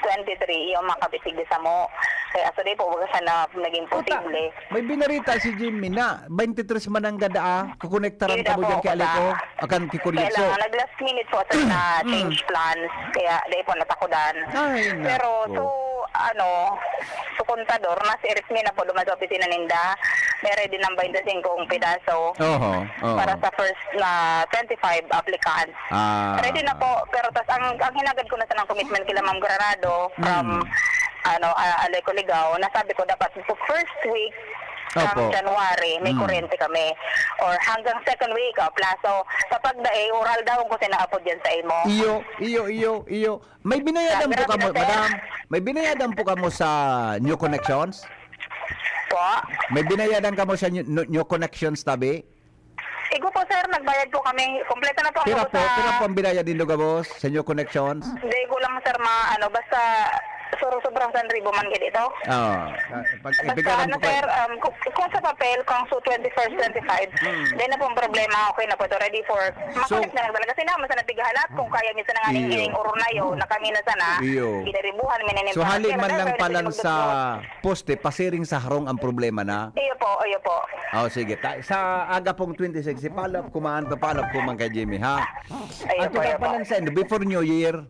twenty-three, yung mga kabitig di sa mo. Kaya so di po, baga sana naging Puta, posible. May binarita si Jimmy na twenty-three man ang gada, ah. Kukonektaran Yun ka mo na po, dyan kay Aleco. Akan kay Kuryente. Kaya lang, nag-last minute po sa na Mm. change plans. Kaya, di po natakudan. Ay, Pero, nako. so, ano, so kontador, nasa Eritmi na po duman sa opisina ninda. May ready ng twenty-five ang pedaso Oho, oho. para sa first na twenty-five applicants. Ah. Ready na po, pero tas ang, ang hinagad ko na sa ng commitment kila Ma'am Granado from, Mm. ano, ah, Aleco Ligao, nasabi ko dapat sa first week ng Opo. January, may Mm. kuryente kami. Or hanggang second week, ah, plaso. Kapag da, eh, oral daw ko sinaapod yan sa imo. Iyo, iyo, iyo, iyo. May binayadan po Grabe kamo, na, sir. Madam? May binayadan po kamo sa New Connections? Po? May binayadan kamo sa New, New Connections, tabi? Igo po, sir, nagbayad po kami. Kompleto na po ang Pira po, sa pira po ang binayad nindo gabos sa New Connections? Hindi ko lang, sir, ma-, ano, basta sur-, sobrang san ribo man gid ito. Oo. Ah, pag Basta ibigay lang ano, po kayo. Sir, um, kung, kung sa papel, kung so twenty-first, twenty-five, Hmm. then na pong problema, okay na po ito, ready for, So, makulit na lang talaga. Sinaman sa natigahalat, kung kaya minsan nga ning Iyo. Ining urnayo, na kami na sana, Iyo. Ginaribuhan, mininimbang. So, hali Kaya man lang tayo palan sa nagdudugdog. Poste, pasiring sa harong ang problema na? Iyo po, iyo po. Oh, sige. Ta-, sa aga pong twenty-six, i-follow up ko man, pa-follow up ko man kay Jimmy, ha? Iyo Ang po, iyo po. Palan sa inyo, before New Year?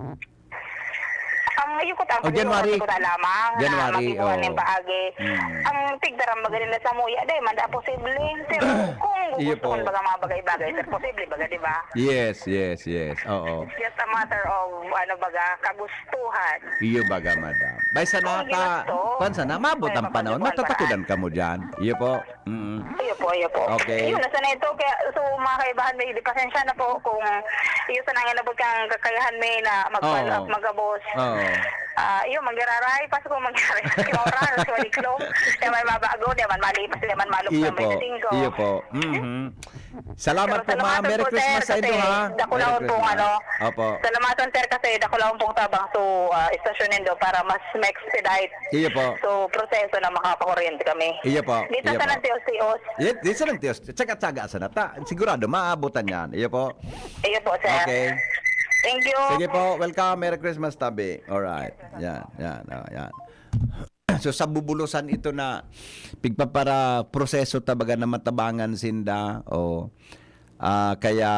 Ang iyo ko, ang Oh, January. Ko na lamang, January, na magibuhan oh. Ng paagi. Hmm. Ang tigdaram magaling na sa muya, dahil man da posible. Pero kung Iyo gusto po. Kong baga mga bagay-bagay, sir, posible baga, di ba? Yes, yes, yes. Oo. It's just a matter of, ano baga, kagustuhan. Iyo baga, madam. Bay, sana Kung ka, ginusto, kwan sana, maabot ay, ang panahon, mapagdibuan pa matatakudan na. Ka mo dyan. Iyo po. Mm. Iyo po, iyo po. Okay. Yun, nasa na ito. Kaya, so, mga kaibahan, may di pasensya na po kung iyo sa nangin abot kang kakayahan may na mag-follow Oo. Up, magabos. Oo. Ah, iyo, manggararay, Pasko, manggararay, Pasko, oras, waliklong. Di man mabago, di man malipas, di man maluksan, Iyo po. Twenty-five. Iyo po. Mhm. Salamat Pero po, ma'am. Salamaton Merry po, Christmas sir, sa inyo, kasi ha? Dakulaon Merry pong Christmas. Ano. Opo. Salamaton, sir, kasi dakulaon pong tabang so, ah, istasyon nindo para mas ma-expedite. Iyo po. So, proseso na makapakuryente kami. Iyo po. Dito Iyo sa po. Nang Tios-Tios. Di, di sa Nang Tios. Tsaga-tsaga sa nata. Sigurado, maabutan yan. Iyo po. Iyo po, sir. Okay. Thank you. Sige po. Welcome. Merry Christmas, tabi. Alright. Yan, yan, oh, yan. So, sa bubulusan ito na pigpapara proseso tabaga na matabangan sinda o, ah, kaya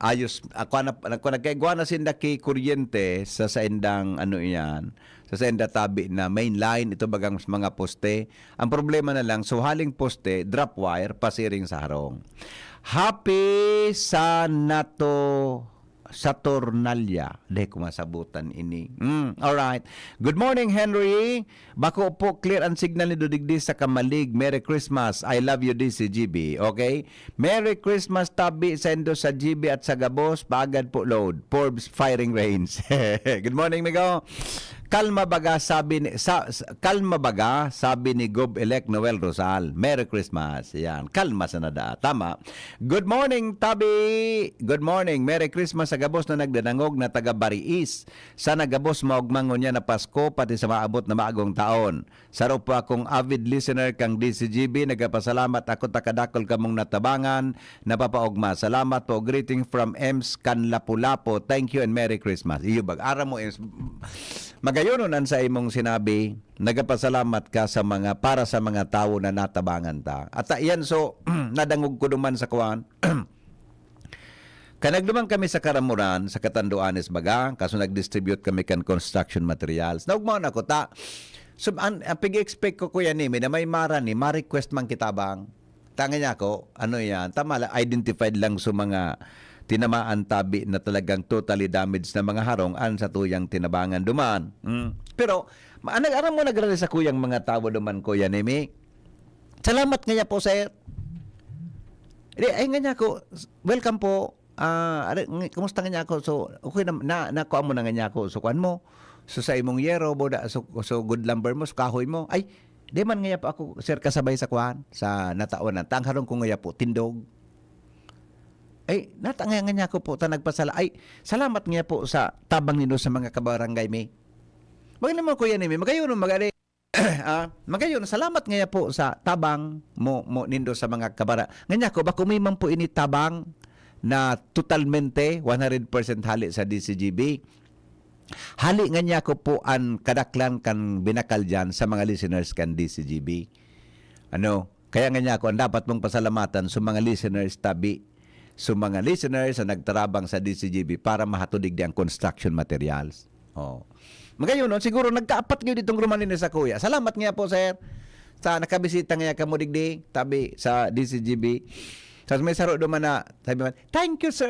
ayos, ah, kung na, kung nagkaigwa na sinda ki kuryente sa saindang ano iyan, sa sainda tabi na main line, ito bagang mga poste. Ang problema na lang, so haling poste, drop wire, pasiring sa harong. Happy sa nato Saturnalia. Dai ko masabutan ini. Mm, alright. Good morning, Henry. Bako po clear ang signal nindo digdi sa Camalig. Merry Christmas. I love you, D C G B. Okay? Merry Christmas, tabi saindo sa G B at sa gabos. Paagad po, Lord. Forbes firing range. Good morning, migo. Kalma baga sabi ni sa, sa- kalma baga sabi ni Gob Elect Noel Rosal. Merry Christmas. Yan. Kalma sa nada. Tama. Good morning, tabi. Good morning. Merry Christmas sa gabos na nagdadangog na taga Bariis. Sana gabos maugma ngunyan na Pasko pati sa maabot na maagong taon. Saro po akong avid listener kang D C G B. Nagpapasalamat ako ta kadakol kamong natabangan. Napapaogma. Salamat po. Greeting from Ems kan Lapu-Lapu. Thank you and Merry Christmas. Iyo bag aram mo, Ems, magayonon an sa imong sinabi. Nagapasalamat ka sa mga, para sa mga tawo na natabangan ta. At ta, iyan, so, nadangog ko duman sa kuwan. Kanagduman kami sa Karamuran, sa Catanduanes baga, kaso nag-distribute kami kan construction materials. Naugmaon ako, ta, so, an, ang pig-expect ko, Kuya Nemi, na may mara ni, ma-request man kita bang? Tanga niya ako, ano yan, tama lang, identified lang sa mga tinamaan tabi na talagang totally damaged na mga harong an sa tuyang tinabangan duman. Mm. Pero, ma-, nag-aram mo, nagrali sa kuyang mga tawo duman, Kuya Nemi. Salamat nga niya po, sir. Di, ay nga niya ako, welcome po. Ah, are, ng-, kumusta nga niya ako? So, okay na, na, nakuha mo na nga niya ako. So, kuan mo. So, sa imong yero, boda, so, so, good lumber mo, so, kahoy mo. Ay, di man nga niya pa ako, sir, kasabay sa kuan, sa nataon na. Tangharon ko nga niya po, tindog. Ay, nata nga, nga niya ako po, ta nagpasala. Ay, salamat nga po sa tabang nindo sa mga kabarangay mi. Magayon mo, Kuya Nemi, magayon mo, magari. Ah, magayon, salamat nga po sa tabang mo, mo nindo sa mga kabara. Nga niya ko, bako may man po ini tabang na totalmente one hundred percent hali sa D C G B. Hali nga niya ko po an kadaklan kan binakal diyan sa mga listeners kan D C G B. Ano, kaya nga niya ko, ang dapat mong pasalamatan sa mga listeners tabi, sa mga listeners na nagtarabang sa D C G B para mahatod digdi ang construction materials. Oh. Magayon, no? Siguro nagkaapat kayo ditong Romanina sa kuya. Salamat nga po, sir. Sa nakabisita nga kamo digdi, tabi sa D C G B. Tapos may saro duman na, sabi man, "Thank you, sir."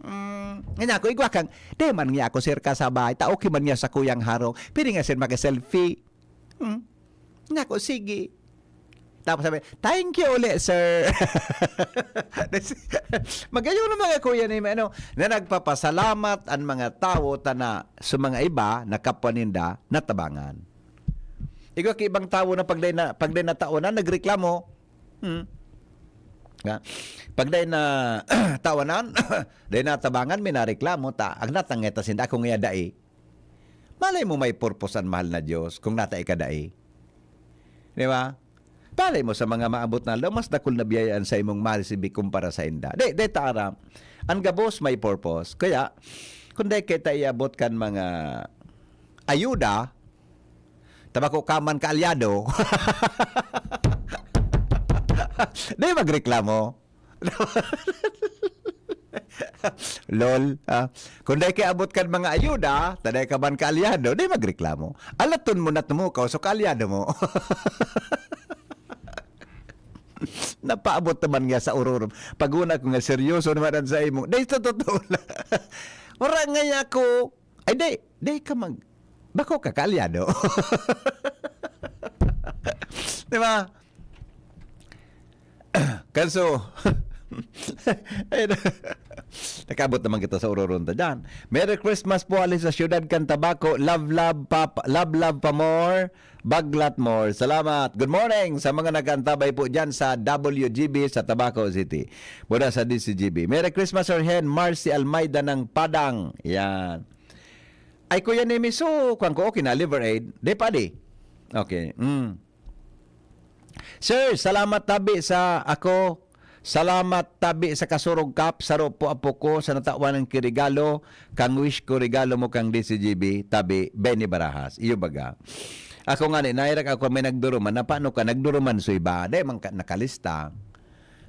Mm, nga ako, igwa kang, "Di man nga ako, sir, kasabay. Ta okay man nga sa kuyang harong. Pwede nga, sir, maka-selfie." Hmm. Nga ako, "Sige." Tapos sabi, "Thank you uli, sir." Magayon ang mga kuya ni ano, na nagpapasalamat ang mga tawo ta na sa mga iba na kapwa ninda natabangan. Igwa ki ibang tawo na pag dai na, pag dai nataonan, nagreklamo. Hmm. Nga, pag dai na tawanan, dai natabangan, may nareklamo, ta, ang natangeta sinda, ako nga dai. Malay mo may purpose an mahal na Diyos kung nata ika dai. Di ba? Malay mo sa mga maabot na aldaw, mas dakul na biyaya an sa imong maresibi kumpara sa inda. Di, di ta aram. Ang gabos may purpose. Kaya, kung dai kita iabot kan mga ayuda, tabako ka man kaalyado, di magreklamo. Lol, ah. Kung dai kay abot kan mga ayuda, ta dai ka man kaalyado, di magreklamo. Alaton mo na tumukaw, so kaalyado mo. Napaabot naman nga sa ururom. Pag una ko nga seryoso naman ang sa imo. Dai sa totoo lang. Wala nga ako. Ay, dai, dai ka mag-, bako ka kaalyado. Di ba? Kanso, ay, nakaabot naman kita sa ururon ta dyan. Merry Christmas po, ali sa siyudad kan Tabaco. Love, love, pap-, love, love pa more. Baglat more. Salamat. Good morning sa mga nag-aantabay po dyan sa W G B sa Tabaco City. Mula sa D C G B. Merry Christmas, Sir Hen. Marcy Almeida ng Padang. Yan. Ay, Kuya Nemiso, kwan ko, okay na, Liver Aid. Di pa, di? Okay. Mm. Sir, salamat tabi sa ako. Salamat tabi sa Kasurog Cup. Saro po apo ko sa natawan ng kirigalo. Kang wish ko regalo mo kang D C G B. Tabi, Benny Barajas. Iyo baga. Ako nga ni, nairak ako may nagduruman. Na paano ka nagduruman so iba? Dai man ka nakalista.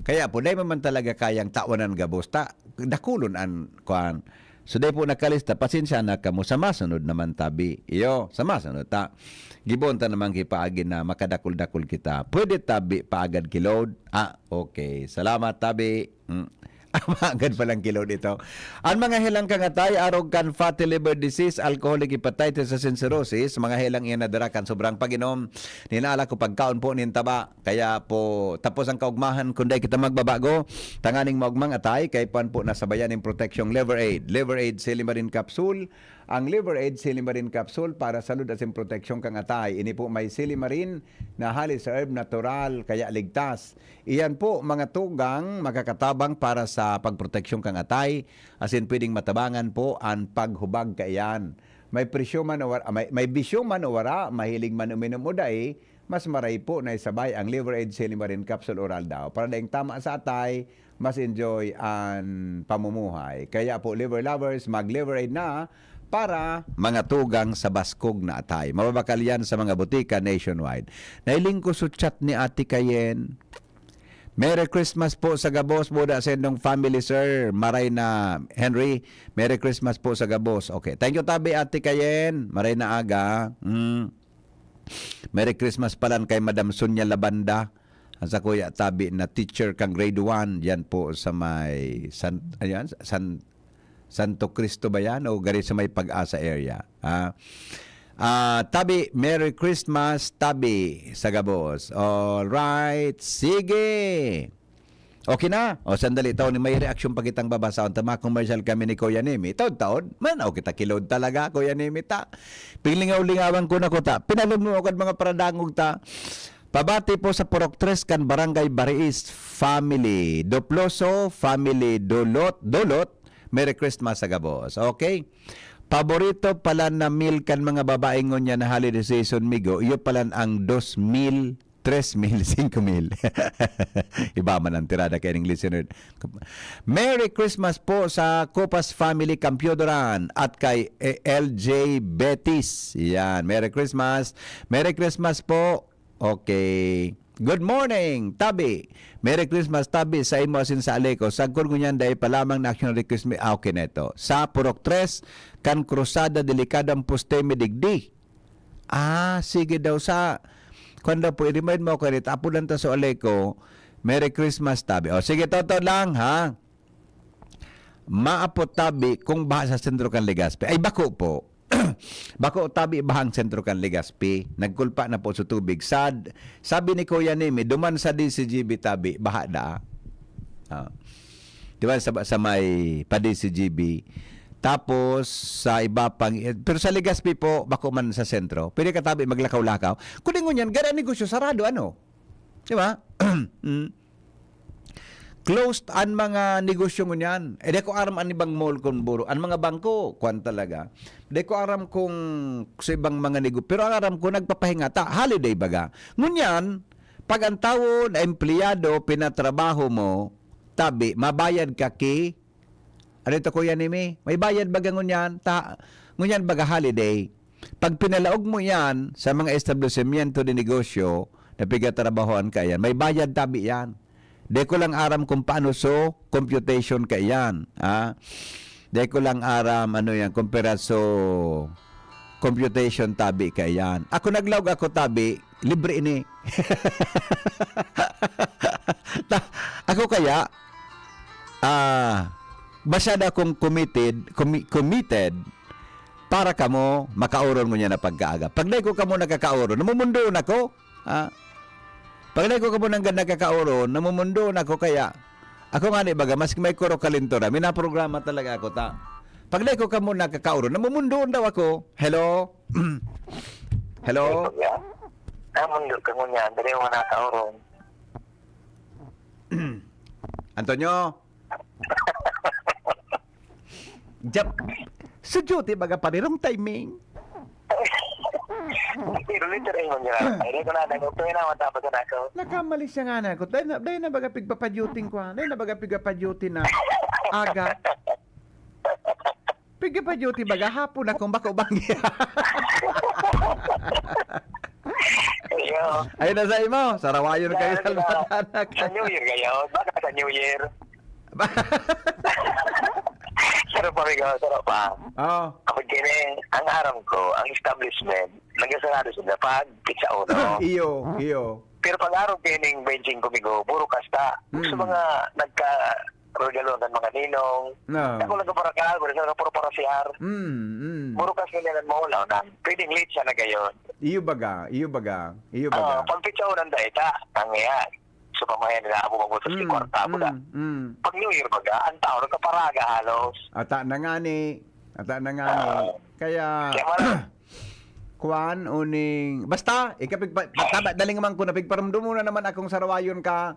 Kaya po, dai man talaga kayang tawanan gabos. Ta, dakulon an, kuan. So, dai po nakalista. Pasensya na kamo. Sa masunod naman tabi. Iyo, sa masunod ta. Gibon ta naman kipaagi na makadakul-dakul kita. Pwede tabi paagad ki Lord? Ah, okay. Salamat tabi. Mm. Magad palang kilod ito. Ang mga helang kangatay, arog kan fatty liver disease, alcoholic hepatitis, asin cirrhosis, mga helang iyan na dara kan sobrang pag-inom nin alak o pagkaon po nin taba. Kaya po, tapos ang kaugmahan, kung dai kita magbabago, tanganing maugmang atay, kay puan po nasabayan nin proteksyong Liver Aid. Liver Aid Silimarin Capsule. Ang Liver Aid Silimarin Capsule para salud asin proteksyon kan atay. Ini po may silimarin na hali sa herb natural, kaya ligtas. Iyan po, mga tugang makakatabang para sa pagproteksyon kan atay, asin pwedeng matabangan po an paghubag kaiyan. May presyo man o wara, may, may bisyo man o wara, mahilig man uminom o dai, mas maray po na isabay ang Liver Aid Silimarin Capsule Oral daw. Para daing tama sa atay, mas enjoy an pamumuhay. Kaya po, Liver Lovers, mag-Liver Aid na para mga tugang sa baskog na atay. Mababakal yan sa mga botika nationwide. Nailing ko sa chat ni Ate Kayen. Merry Christmas po sa gabos, buda sa indong family, sir. Maray na, Henry. Merry Christmas po sa gabos. Okay. Thank you, tabi, Ate Kayen. Maray na aga. Mm. Merry Christmas palan kay Madam Sonia Labanda. Ang sa kuya tabi na teacher kang grade one, yan po sa may San, ayan, San, Santo Cristo ba yan? O gari sa may Pag-asa area? Ha? Ah, tabi, Merry Christmas, tabi, sa gabos. All right, sige. Okay na? O, sandali, taon ni may reaksyon pa kitang babasahon. Ta, ma-commercial kami ni Kuya Nemi. Taon-taon, man, o, kita kilod talaga, Kuya Nemi, ta. Pinglingaw-lingawan ko na ko, ta. Pinalugno ako at mga paradangog, ta. Pabati po sa Purok Tres kan Barangay Bariis family. Doploso family, Dolot, Dolot. Merry Christmas sa gabos. Okay? Paborito pala na meal kan mga babae ngunyan na holiday season, migo, iyo pala ang dos mil, tres mil, singko mil. Iba man ang tirada kay ning listener. Merry Christmas po sa Copas Family Campiodoran at kay, eh, L J Betis. Yan. Merry Christmas. Merry Christmas po. Okay. Good morning, Tabi. Merry Christmas, Tabi, sa imo asin sa Aleco. Sagkod ngunyan, dai pa lamang na action request mi. Ah, okay na ito. Sa Purok Tres, kan Cruzada Delicado ang poste mi digdi. Ah, sige daw sa, kwan daw po, i-remind mo ako, Rit, apo lang ta sa Aleco. Merry Christmas, Tabi. O, sige, toto lang, ha? Maapo tabi kung baha sa sentro kan Legazpi. Ay, bako po. Bako tabi bahang sentro kan Legazpi. Nagkulpa na po sa tubig. Sad, sabi ni Kuya Nemi, duman sa D C G B tabi, baha da. Ah. Di ba, sa, sa may pa D C G B. Tapos, sa iba pang, pero sa Legazpi po, bako man sa sentro. Pwede ka tabi maglakaw-lakaw. Kung di ngunyan, gada negosyo, sarado, ano? Di ba? Mm. Closed an mga negosyo ngunyan. Eh, di ko aram an ibang mall kun buro. An mga bangko, kwan talaga. Di ko aram kung sa ibang mga nego-, pero ang aram ko, nagpapahinga ta. Holiday baga. Ngunyan, pag ang tawo na empleyado, pinatrabaho mo, tabi, mabayad ka ki, ano ito, Kuya Nemi? May bayad baga ngunyan? Ta, ngunyan baga holiday. Pag pinalaog mo yan sa mga establishmento de negosyo na pigtatrabahoan ka yan, may bayad tabi yan. Di ko lang aram kung paano so computation ka yan. Ha? Di ko lang aram ano yan, kung piraso computation tabi ka yan. Ako naglaog ako tabi, libre ini. Ta, ako kaya, ah, masyado akong committed, commi-, committed para kamo makauron mo niya na pagkaaga. Pag dai ko kamo nakakauron, namumundon ako. Ha? Pag dai ko kamo nanggad nakakauron, namumundon ako. Kaya, ako nga ni baga, maski may kuro kalintura, may naprograma talaga ako ta. Pag dai ko kamo nakakauron, namumundon daw ako. Hello? Hello? Ay, pagya. Ah, mundo ka ngunyan. Dali mo nakauron. Antonio? Jap. Sa duty, baga, pare, wrong timing. Pero later ay mo niya. Ay, di ko na, nagpapay na, matapos na ako. Nakamali siya nga na ako. Dahil na, dahil na baga pigpapaduting ko, ha? Dahil na baga pigpapaduty na aga. Pigpapaduty baga, hapon akong bako banggi. Iyo. Ayun na sa imo. Sarawayon kayo sa Dahil sa, sa New Year kayo. Baka sa New Year. Sarap pa, amigo. Sarap pa. Oo. Kapag kini, ang aram ko, ang establishment, nagsasarado sila pag pizza uno. Iyo, iyo. Pero pag araw kining twenty-five, amigo, puro kasta. Mm. Sa mga nagka, regaluhan kan mga ninong. No. Ako lang ka parakal, wala sa puro parasiar. Mm, mm. Muro kas nila nang maulaw na. Pwedeng late siya na gayon. Iyo baga, iyo baga, iyo baga. Oo, pag pitsa unang daita, ang yan. So, pamayan nila abo magbutang si Mm, kwarta mo na. mm, mm. Pag New Year baga, ang tao nagkaparaga halos. Ata na nga ni, ata na nga ni. Oo. Kaya, Kaya wala. Kwan, uning, basta, ikapigpa-, taba, daling man ko, napigparamdom mo na naman akong sarawayon ka.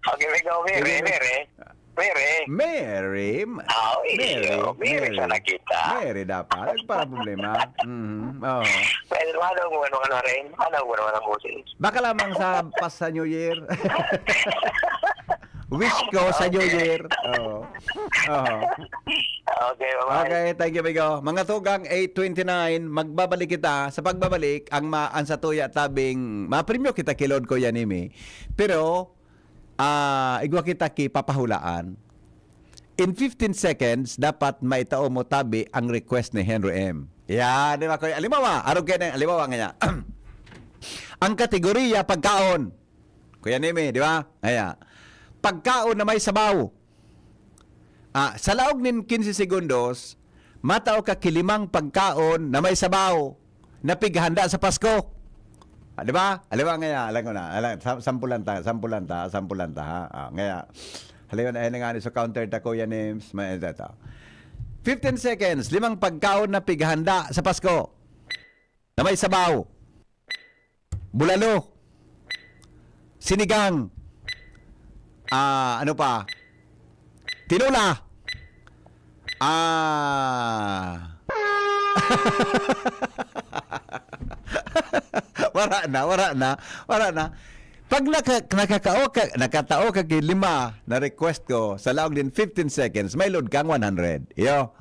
Okay, may go, Mary, Sige. Mary. Mary. Mary, m-, Ah, Mary, iyo, Mary Mary. sana kita. Mary dapat. Ay, para problema. Mhm, oo. Well, ano mo, ano, ano rin? Ano mo naman ang boses? Baka lamang sa pas sa New Year. Wish ko sa New Okay. Year. Oo. Oo. Okay, bye-bye. Okay, thank you, amigo. Mga tugang, eight twenty-nine, magbabalik kita. Sa pagbabalik, ang ma-, ang satuya tabing, mapremyo kita ki Lord Kuya Nimi. Pero, ah, igwa kita ki papahulaan. In fifteen seconds, dapat maitao mo tabi ang request ni Henry M. Yan, di ba, Kuya? Alimawa, arog kayo na, alimawa nga niya. Ang kategoriya, pagkaon. Kuya Neme, di ba? Aya. Pagkaon na may sabaw. Ah, sa laog nin quince segundos, matao ka ki limang pagkaon na may sabaw na pighanda sa Pasko. Ah, di ba? Alam mo, ngayon, alam ko na. Alam, sam-, sampulan ta, sampulan ta, sampulan ta, ha? Ah, ngayon, halimbawa, ayun na nga ni sa counter ta, Kuya Nims, may, ito, ito. Fifteen seconds, limang pagkaon na pighanda sa Pasko na may sabaw. Bulalo. Sinigang. Ah, ano pa? Tinola. Ah. Wala na, wala na, wala na. Pag naka-, nakakao ka, nakatao ka ki lima na request ko sa laog nin fifteen seconds, may load kang one hundred. Iyo.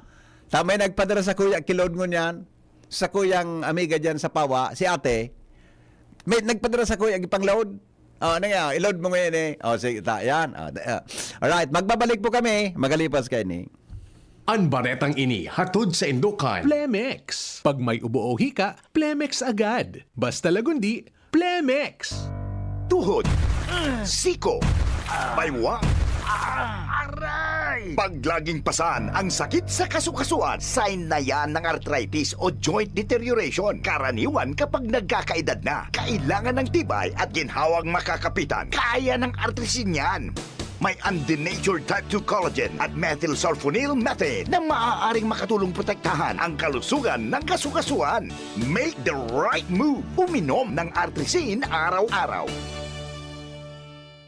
Tama yung nagpadala sa kuya, ki Lord ngunyan. Sa kuyang amiga dyan sa Pawa, si ate, may nagpadala sa kuya, ipang-load. Oh, ano nga, i-load mo ngayon eh. Oh, sige, ta, yan. Oh, da-, ah. Alright, magbabalik po kami, magalipas kayo ni. An baretang ini hatod saindo kan Plemex. Pag may ubo o hika, Plemex agad. Basta lagundi, Plemex. Tuhod, siko, baywang, aray! Pag laging pasan ang sakit sa kasukasuan, sign na yan ng arthritis o joint deterioration. Karaniwan kapag nagkakaedad na, kailangan ng tibay at ginhawang makakapitan. Kaya ng Artrisin yan. May undenatured type two collagen at methylsulfonyl methane na maaaring makatulong protektahan ang kalusugan ng kasukasuan. Make the right move. Uminom ng Artrisin araw-araw.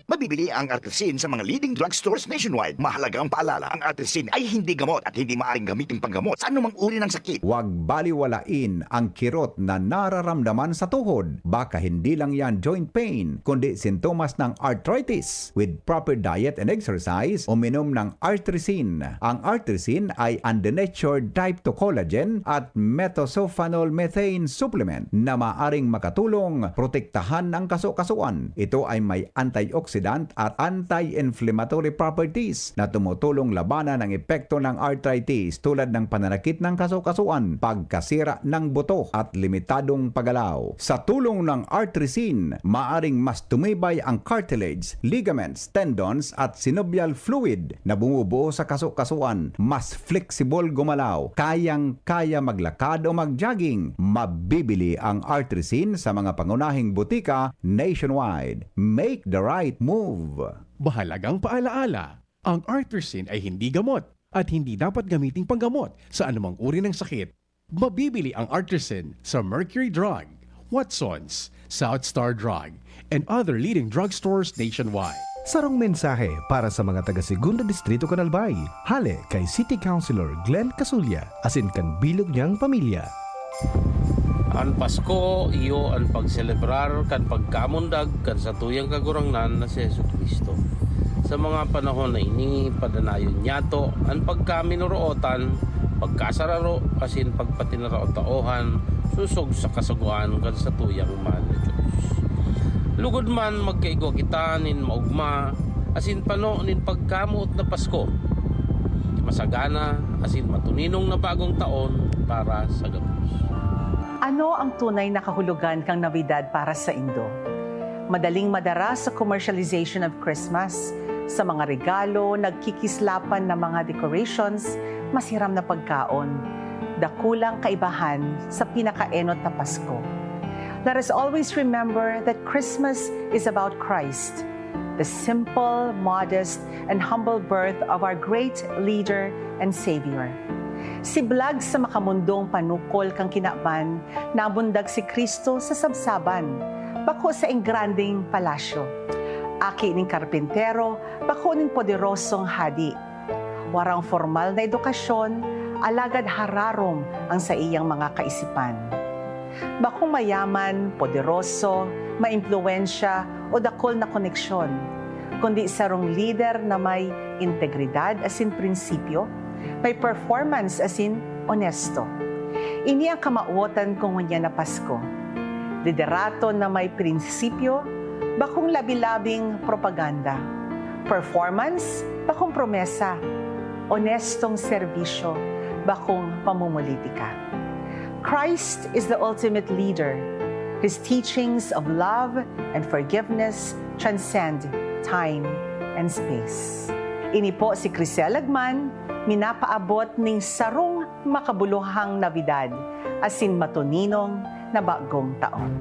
Mabibili ang Artrisin sa mga leading drugstores nationwide. Mahalagang paalala, ang Artrisin ay hindi gamot at hindi maaaring gamitin panggamot sa anumang uri ng sakit. Huwag baliwalain ang kirot na nararamdaman sa tuhod. Baka hindi lang yan joint pain, kundi sintomas ng arthritis. With proper diet and exercise, uminom ng Artrisin. Ang Artrisin ay undenatured type two collagen at methylsulfonyl methane supplement na maaring makatulong protektahan ang kasukasuan. Ito ay may antioxidant at anti-inflammatory properties na tumutulong labanan ang epekto ng arthritis tulad ng pananakit ng kasukasuan, pagkasira ng buto at limitadong paggalaw. Sa tulong ng Artrisin, maaring mas tumibay ang cartilage, ligaments, tendons at synovial fluid na bumubuo sa kasukasuan, mas flexible gumalaw, kayang-kaya maglakad o mag-jogging. Mabibili ang Artrisin sa mga pangunahing butika nationwide. Make the right move. Mahalagang paalaala, ang Artrisin ay hindi gamot at hindi dapat gamiting panggamot sa anumang uri ng sakit. Mabibili ang Artrisin sa Mercury Drug, Watsons, South Star Drug, and other leading drugstores nationwide. Sarong mensahe para sa mga taga Segundo Distrito kan Albay, hale kay City Councilor Glenn Casulla asin kan bilog niyang pamilya. An Pasko iyo an pagselebrar kan pagkamundag kan satuyang Kagurangnan na si Jesu-Cristo. Sa mga panahon na ini, padanayon niyato an pagkaminorootan, pagkasararo, asin pagpatinarao-taohan sosog sa kasugoan kan satuyang mahal na Dios. Lugod man, magkaigwa kita nin maogma asin pano nin pagkamoot na Pasko, masagana asin matuninong na bagong taon para sa gabos. Ano ang tunay na kahulogan kan Navidad para saindo? Madaling madara sa commercialization of Christmas, sa mga regalo, nagkikislapan na mga decorations, masiram na pagkaon. Dakulang kaibahan sa pinakaenot na Pasko. Let us always remember that Christmas is about Christ, the simple, modest, and humble birth of our great leader and Savior. Siblag sa makamundong panukol kan kinaban, nabundag si Cristo sa sabsaban, bako saing grandeng palasyo. Aki nin karpintero, bako nin poderosong hadi. Warang formal na edukasyon, alagad hararom ang saiyang mga kaisipan. Bakong mayaman, poderoso, maimpluwensya, o dakul na koneksyon, kundi sarong lider na may integridad asin prinsipyo, may performance asin onesto. Ini ang kamawotan kan ngunyan na Pasko. Liderato na may prinsipyo, bakong labi-labing propaganda. Performance, bakong promesa. Onestong serbisyo, bakong pamumulitika. Christ is the ultimate leader. His teachings of love and forgiveness transcend time and space. Ini po si Crisel Lagman, minapaabot ning sarong makabuluhang Navidad asin matuninong na bagong taon.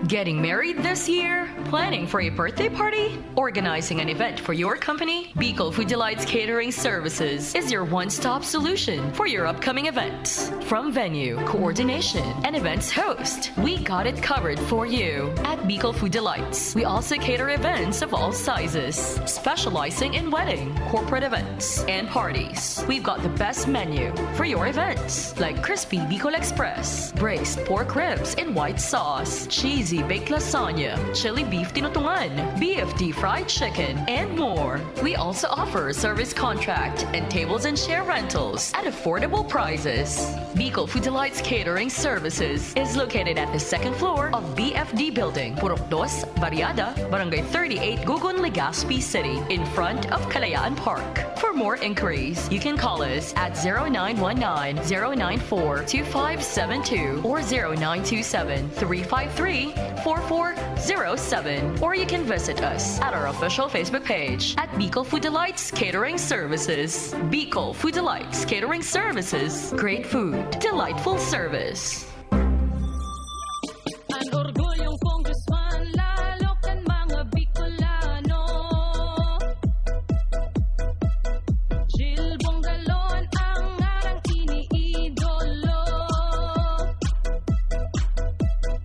Getting married this year? Planning for a birthday party? Organizing an event for your company? Bicol Food Delights Catering Services is your one-stop solution for your upcoming events. From venue, coordination, and events host, we got it covered for you. At Bicol Food Delights, we also cater events of all sizes, specializing in wedding, corporate events, and parties. We've got the best menu for your events, like crispy Bicol Express, braised pork ribs in white sauce, cheesy baked lasagna, chili beef tinutungan, B F D fried chicken, and more. We also offer service contract and tables and chair rentals at affordable prices. Bicol Food Delights Catering Services is located at the second floor of B F D Building, Purok Dos, Barriada, Barangay thirty-eight, Gugun, Legazpi City, in front of Kalayaan Park. For more inquiries, you can call us at zero nine one nine, zero nine four, two five seven two or zero nine two seven, three five three, four four zero seven, or you can visit us at our official Facebook page at Bicol Food Delights Catering Services. Bicol Food Delights Catering Services. Great food, delightful service. An orgulyong congressman, lalo kan mga Bicolano. Jil Bongalon ang ngarang iniidolo.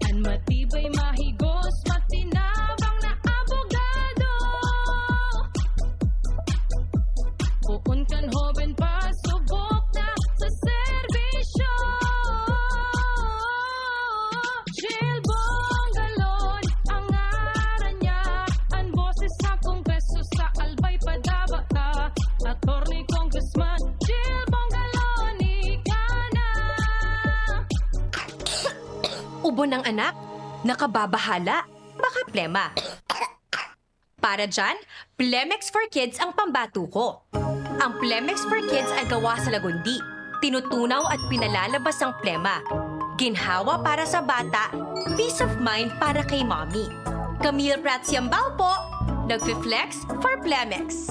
An matibay, mahigos, matinabang na abogado. Poon kan hoben pa, subok na sa serbisyo. Jil Bongalon ang ngaran niya, an boses sa Kongreso sa Albay Padaba ta. Attorney Congressman Jil Bongalon, ika na. Ubo ng anak? Nakababahala? Baka plema. Para dyan, Plemex for Kids ang pambato ko. Ang Plemex for Kids ay gawa sa lagundi. Tinutunaw at pinalalabas ang plema. Ginhawa para sa bata, peace of mind para kay mommy. Camille Prats Yambao po, nagfi-flex for Plemex.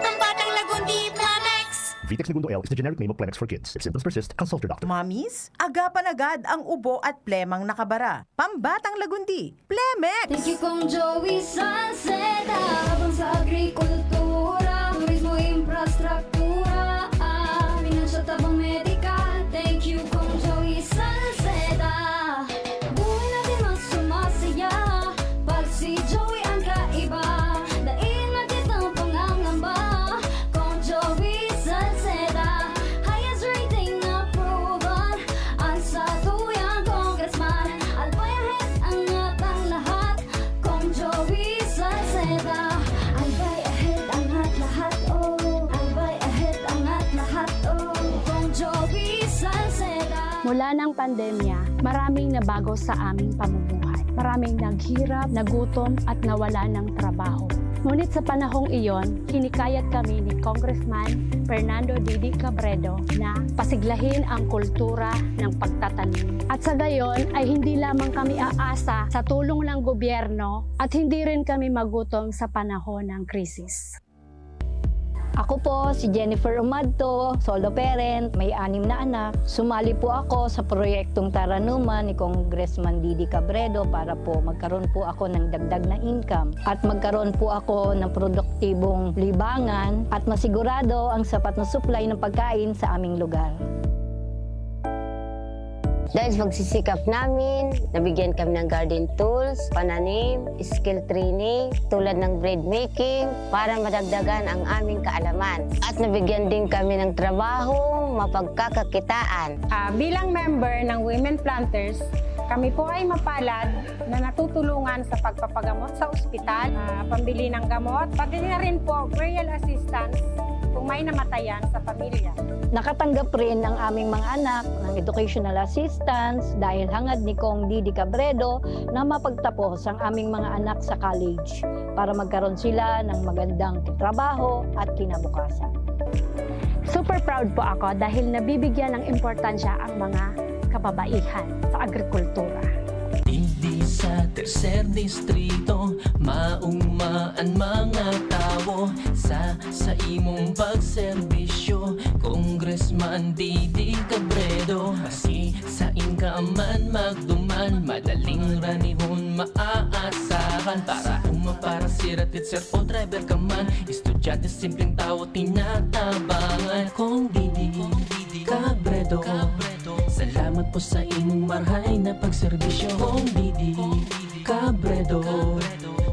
Pambatang lagundi, Plemex! Vitex Negundo L is the generic name of Plemex for Kids. If symptoms persist, consult your doctor. Mommies, agapan agad ang ubo at plemang nakabara. Pambatang lagundi, Plemex! Thank you, Kong Joey Salceda. Tabang sa agrikultura, turismo, infrastruktura, ah, pinansyal, tabang medikal. Thank you, Kong Joey Salceda. Buhay natin mas sumasaya pag si Joey ang kaiba. Dai na kitang pangangamba, Kong Joey Salceda. Highest rating approval. An satuyang congressman, Albay Ahead angat an lahat, Kong Joey Salceda. Albay Ahead angat lahat, oh. Albay Ahead angat lahat, oh. Kong Joey Salceda. Mula ng pandemya, maraming nabago sa aming pamumuhay. Maraming naghirap, nagutom at nawala ng trabaho. Ngunit sa panahong iyon, hinikayat kami ni Congressman Fernando Didi Cabredo na pasiglahin ang kultura ng pagtatanim. At sa gayon ay hindi lamang kami aasa sa tulong ng gobyerno at hindi rin kami magutom sa panahon ng krisis. Ako po si Jennifer Umadto, solo parent, may anim na anak. Sumali po ako sa proyektong Taranuman ni Congressman Didi Cabredo para po magkaroon po ako ng dagdag na income at magkaroon po ako ng produktibong libangan at masigurado ang sapat na supply ng pagkain sa aming lugar. Dahil sa pagsisikap namin, nabigyan kami ng garden tools, pananim, skill training, tulad ng bread making, para madagdagan ang aming kaalaman. At nabigyan din kami ng trabaho, mapagkakakitaan. Ah, bilang member ng Women Planters, kami po ay mapalad na natutulungan sa pagpapagamot sa ospital, ah, pambili ng gamot, pati na rin po burial assistance kung may namatayan sa pamilya. Nakatanggap rin ang aming mga anak ng educational assistance dahil hangad ni Cong Didi Cabredo na mapagtapos ang aming mga anak sa college para magkaroon sila ng magandang trabaho at kinabukasan. Super proud po ako dahil nabibigyan ng importansya ang mga kababaihan sa agrikultura. Digdi sa tercer distrito, mauma an mga tawo sa, sa imong pagserbisyo. Congressman Didi Cabredo, maski sain ka man magduman, madaling ranihon maaasahan. Para uma, para sira, teacher o driver ka man, estudyante, simpleng tawo, tinatabangan. Cong Didi Cabredo, salamat po sa imong marhay na pagserbisyo. Cong Didi Cabredo,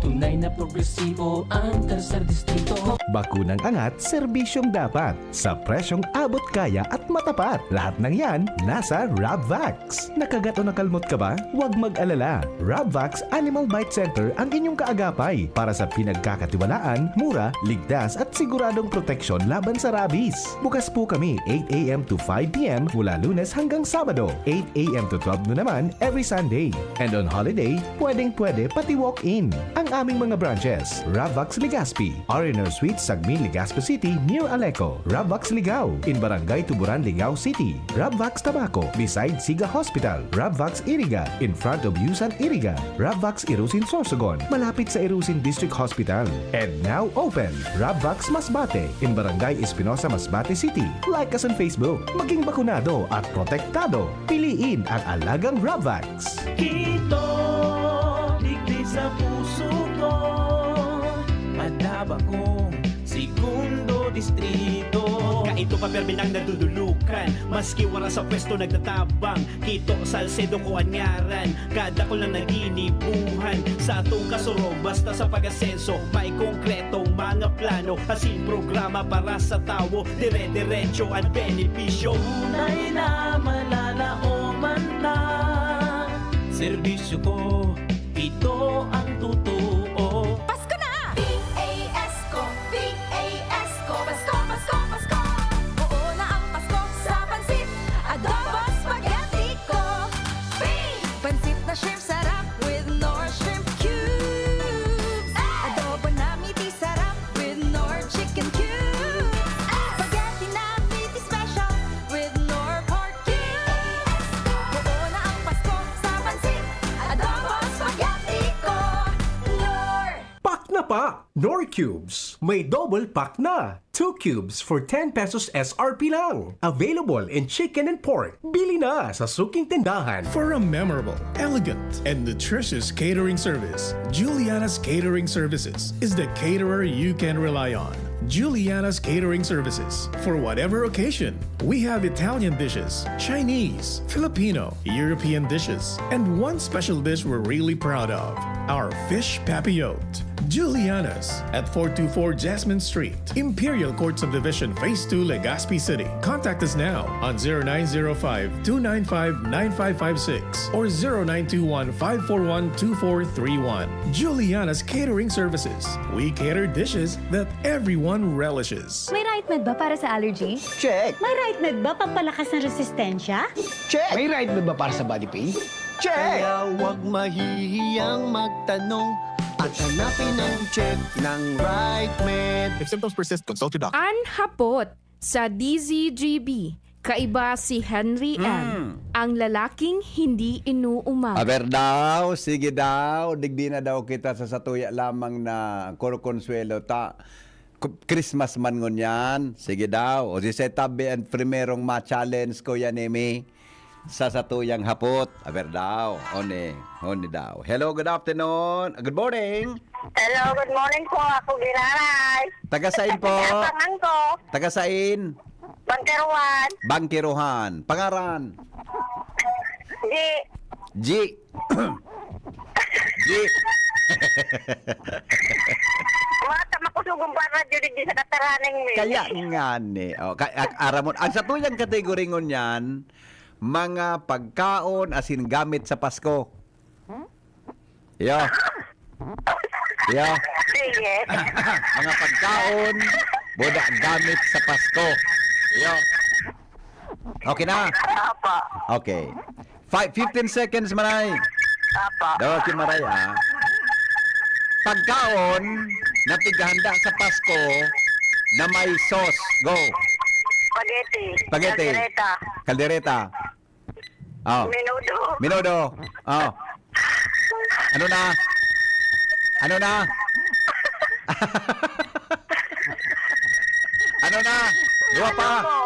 tunay na progresibo ang Tercer Distrito. Bakunang angat, serbisyong dapat. Sa presyong abot kaya at matapat. Lahat ng yan, nasa Rabvax. Nakagat o nakalmot ka ba? Huwag mag-alala. Rabvax Animal Bite Center ang inyong kaagapay para sa pinagkakatiwalaan, mura, ligtas at siguradong proteksyon laban sa rabies. Bukas po kami eight a.m. to five p.m. mula Lunes hanggang Sabado, eight a.m. to twelve noon naman every Sunday. And on holiday, pwedeng-pwede pati walk-in. Ang aming mga branches, Rabvax Legazpi, R and R Suite, Sagmin, Legazpi City, near Aleco, Rabvax Ligao, in Barangay Tuburan, Ligao City, Rabvax Tabaco, beside Siga Hospital, Rabvax Iriga, in front of Yusan Iriga, Rabvax Irusin Sorsogon, malapit sa Irusin District Hospital. And now open, Rabvax Masbate, in Barangay Espinosa, Masbate City. Like us on Facebook. Maging bakunado at protektado. Piliin ang alagang Rabvax. Kito, digdi sa puso ko, madaba kong segundo distrito. Kaito pa permi nang nadudulukan, maski wara sa pwesto nagtatabang. Kito, Salcedo ko an ngaran, kadakul na naginibuhan. Sa atong kasurog, basta sa pag-asenso, may konkretong mga plano, asin programa para sa tawo, dire-diretso an benepisyo. Tunay na malalaoman ta, serbisyo ko, ito ang totoo. Pasko na! P A S ko, P A S ko, Pasko, Pasko, Pasko. Oo na ang Pasko sa pansit, adobo, spaghetti ko. P! Pansit na shrimp sarap with Knorr shrimp cubes. Adobo na meaty sarap with Knorr chicken cubes. Spaghetti na meaty special with Knorr pork cubes. Oo na ang Pasko sa pansit, adobo, spaghetti ko. Knorr! Pak na pak! Knorr Cubes! May double pack na! Two cubes for ten pesos S R P lang! Available in chicken and pork. Bili na sa suking tindahan! For a memorable, elegant, and nutritious catering service, Juliana's Catering Services is the caterer you can rely on. Juliana's Catering Services. For whatever occasion, we have Italian dishes, Chinese, Filipino, European dishes, and one special dish we're really proud of, our fish papillote. Juliana's at four two four Jasmine Street, Imperial Court Subdivision, Phase two, Legazpi City. Contact us now on zero nine zero five, two nine five, nine five five six or zero nine two one, five four one, two four three one. Juliana's Catering Services. We cater dishes that everyone relishes. May Right Med ba para sa allergy? Check! May Right Med ba pampalakas ng resistensya? Check! May Right Med ba para sa body pain? Check! Kaya huwag mahihiyang magtanong at hanapin ang check ng right med. If symptoms persist, consult your doctor. An hapot sa D Z G B, kaiba si Henry M, Mm. ang lalaking hindi inuumag. Aber daw, sige daw, digdi na daw kita sa satuya lamang na korokonsuelo ta. K-, Christmas man ngunyan. Sige daw. O si Setabi ang primerong ma-challenge ko yan, Emi. Sa satuyang hapot. Aber daw. Oni, oni daw. Hello, good afternoon. Good morning. Hello, good morning po. Ako Giraray. Taga sain po? Taga Pangan ko. Taga sain? Bangkeruhan. Bangkeruhan. Pangaran? G. G. G. Wata makusugong pa radyo digdi sa Kataraning, mi. Kaya nga ni. Oh, ka-, ak-, aram mo, ang satuyang kategory ngunyan, mga pagkaon asin gamit sa Pasko. Iyo. Iyo. Sige. Mga pagkaon, buda gamit sa Pasko. Iyo. Okay na? Apa. Okay. Five, fifteen seconds, Maray. Apa. Daw, okay, Maray, ah. Pagkaon na pighahanda sa Pasko na may sauce. Go. Spaghetti. Spaghetti. Caldereta. Caldereta. Oh. Menudo. Menudo. Oh. Ano na? Ano na? Ano na? Duwa pa. Ano po?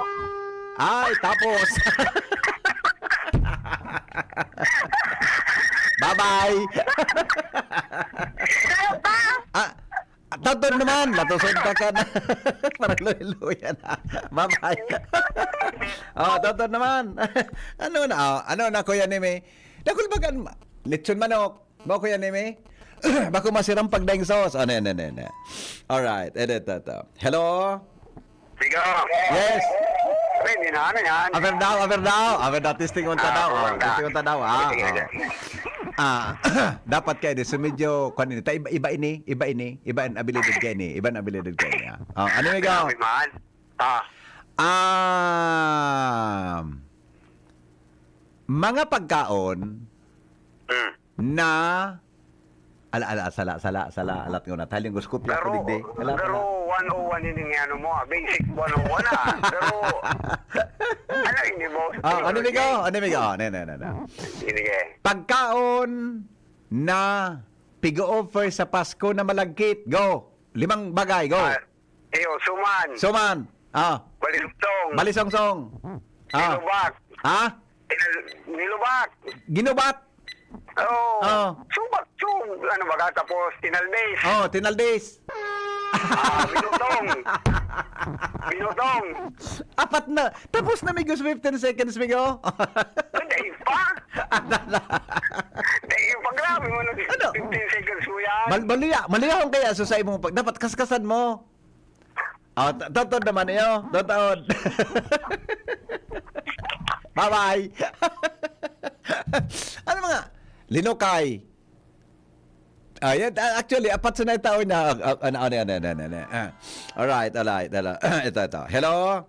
Ay, tapos. Bye-bye. Ano pa? Ah, Totoo naman, latuson ta ka na. Parang luya-luya na. Bye-bye. Oh, totoo naman. Ano na, oh, ano na, Kuya Neme? Dakul bagan ma-, lechon manok. Ba, Kuya Neme? Bako masiram pag daing sauce. Ano, ano, ano, ano. Alright, edit na to. Hello? Sigaw. Yes. Pwede na, ano yan? Aber daw, aber daw. Aber daw, testing unta Ah, daw. Oh, unta. Testing unta daw. Ah, Sige, sige. oh. Ah, dapat kayo, di, so medyo, kwan ini, ta iba, iba ini, iba ini, iba ang abilidad kayo ini, iba ang abilidad kayo ini, ah. Oh, ano yung ikaw? Grabe man. Ah. Um, mga pagkaon Hmm. na, ala, ala, sala, sala, sala, alat ko na, taling guskop ya Pero, ko digdi. Ala, pero ala. one oh one ini nga ano mo, ah, basic one oh one, ah. Pero, ano ini, boss? Ah, ano, Migo? Ano, Migo? Ano, ano, ano, ano? Sige. Pagkaon na pig-o-offer sa Pasko na malagkit. Go. Limang bagay. Go. Ah, iyo, suman. Suman. Ah. Balisungsong. Balisungsong. Ah. Nilubak. Ha? Tinal-, nilubak. Ginubat. Oo. Oh. Subak, sub-, ano ba ka? Tapos, tinaldis. Oh, tinaldis. Ah, binutong. Binutong. Apat na. Tapos na, Migo, sa fifteen seconds, Migo. Dahil pa? Dahil pa, grabe mo na Ano? fifteen seconds mo yan. Mal-, maluya. Maluya akong kaya so sa imong pag-, dapat kaskasan mo. Oh, t-, totoo naman iyo. Totoo. Bye-bye. Ano mga? Linukay. Ah, yan. Ah, actually, apat sa na tao na. Ah, ah, ano, ano, ano, ano, ano. Ah. Alright, alright, alright. Ito, ito. Hello?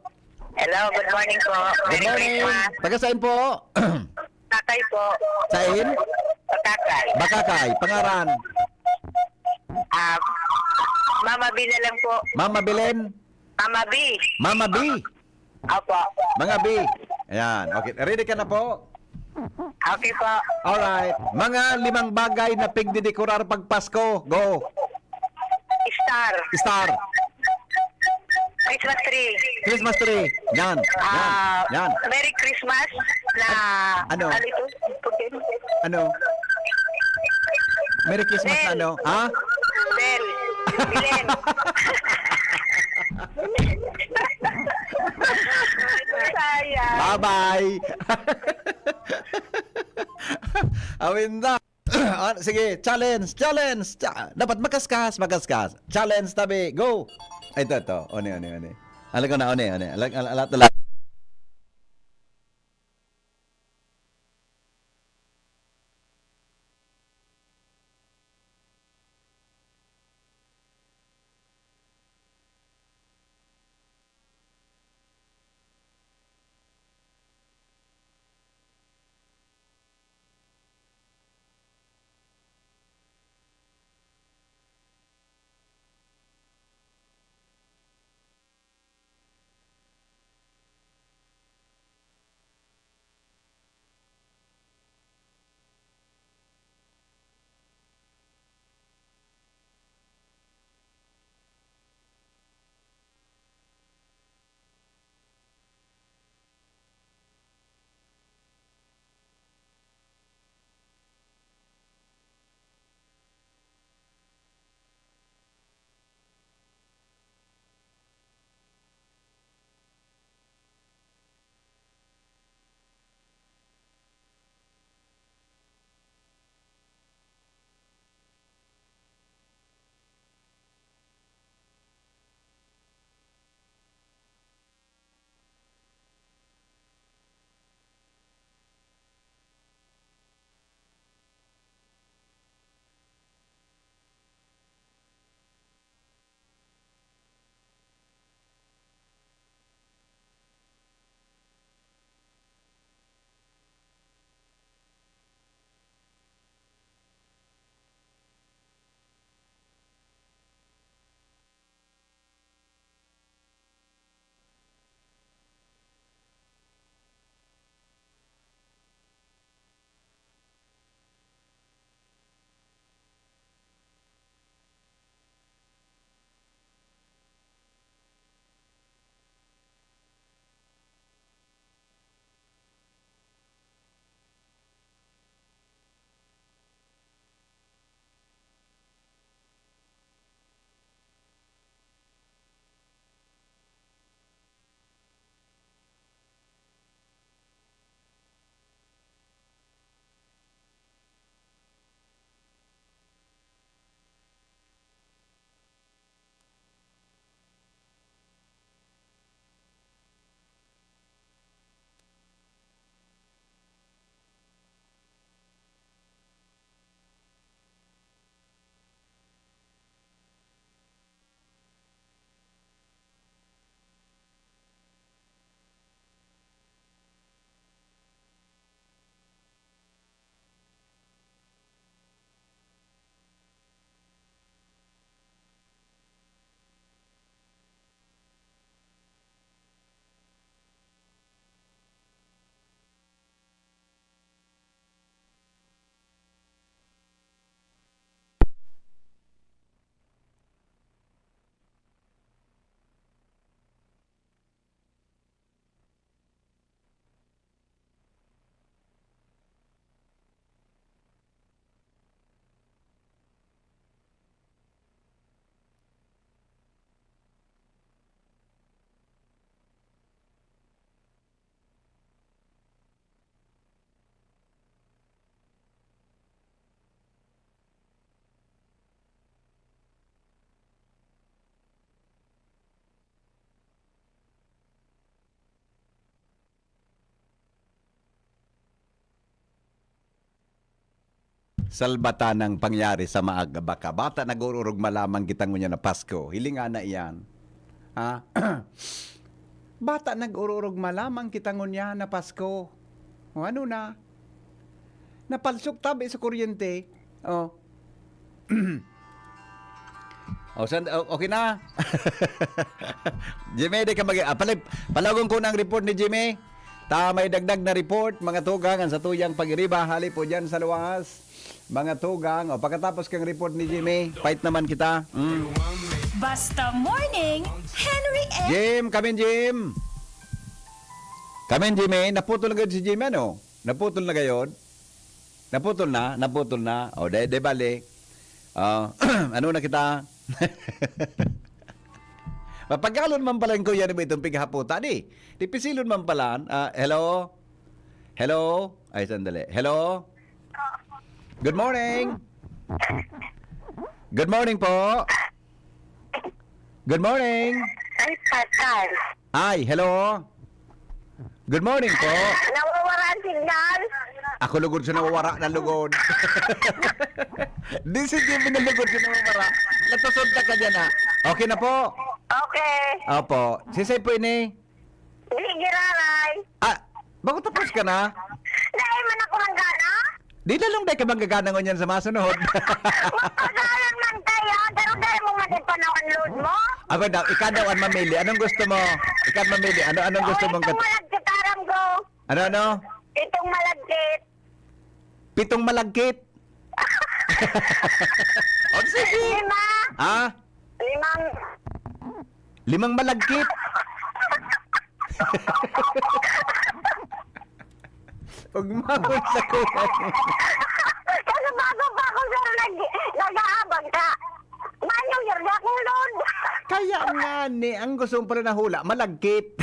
Hello, good morning po. Good Merry morning. Christmas. Taga saan po? Takay po. Saan? Takay. Bakakay. Pangaran? Ah, Mama B na lang po. Mama Belen? Mama B. Mama B. Opo. Mga B. Ayan. Okay. Ready ka na po? Okay po. Alright. Mga limang bagay na pigdidekorar pag Pasko. Go. Star. Star. Christmas tree. Christmas tree. Yan. Yan. Ah, Yan. Merry Christmas na Ano? ano ito? Ano? Merry Christmas na Bell. ano? Ha? Bell. Belen. Sayang. Bye-bye. Awinda. Ah, sige, challenge, challenge. Cha-, dapat makaskas, makaskas. Challenge tabi. Go. Ay, ito, ito. One, one, one. Alam ko na, one, one. Alam, alam, alam, alam. Salbatan ang pangyari sa maaga, baka bata nag-ururugma lamang kita ngunyan na Pasko. Hilinga na iyan. Ha? Bata nag-ururugma lamang kita ngunyan na Pasko. O ano na? Napalsok tabi sa kuryente. Oh. Oh, san, oh, okay na. Jimmy, di ka mag-, ah, palip-, palagon ko na ang report ni Jimmy. Ta may dagdag na report, mga tugang, ang satuyang pag-iriba, hali po dyan sa luwas. Mga tugang, o pagkatapos kang report ni Jimmy, fight naman kita. Mm. Basta Morning, Henry A. Jim, kamin Jim. Kamin Jimmy, naputol na gayod si Jimmy, ano? Naputol na gayod? Naputol na, naputol na. O, de, de bale. Ah, ano na kita? Mapagalon man pala yung kuya ni mo itong pighaputa, di? Dipisilon man pala. Ah, hello? Hello? Ay, sandali. Hello? Good morning. Good morning po. Good morning. Ay, patay. Ay, hello. Good morning po. Nawawara ang signal. Ako lugod sa nawawara na lugod. Di si Jimmy na lugod sa nawawara. Natusod na ka dyan, ah. Okay na po. Okay. Opo. Sisay po ini? Di, giraray. Ah, bako tapos ka na? Dai man ako manggana? Di lalong dai ka manggagana ngunyan sa masunod. Magpagayon man kaya, pero dai mo man din panahon load mo. Aba daw, ikaw daw ang mamili. Anong gusto mo? Ikaw ang mamili. Ano, anong gusto O, mong itong kat- walang kitaram ko. Ano, ano? Itong malagkit. Pitong malagkit. O, sige. Lima. Ha? Limang. Limang malagkit. Pag maabot sa kuwan. Kasi bago pa ako, sir, nag-, nag-aabang ka. Manong, sir, di akong load. Kaya nga ni, ang gusto mong pala nahula, malagkit.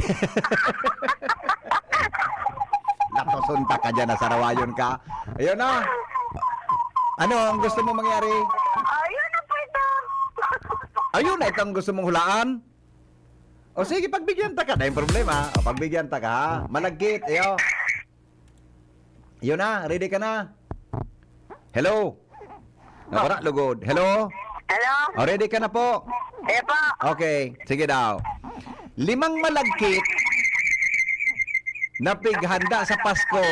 Latoson ta ka dyan, nasarawayon ka. Ayun na. Ano ang gusto mo mangyari? Ayun na po ito. Ayun na itong gusto mong hulaan? O sige, pagbigyan ta ka. Dahil problema. O, pagbigyan ta ka, ha? Malagkit, ayo. Yun na, ready ka na? Hello? Nawara, lugod. Hello? Hello? O, ready ka na po? Eh po. Okay, sige daw. Limang malagkit na pighanda sa Pasko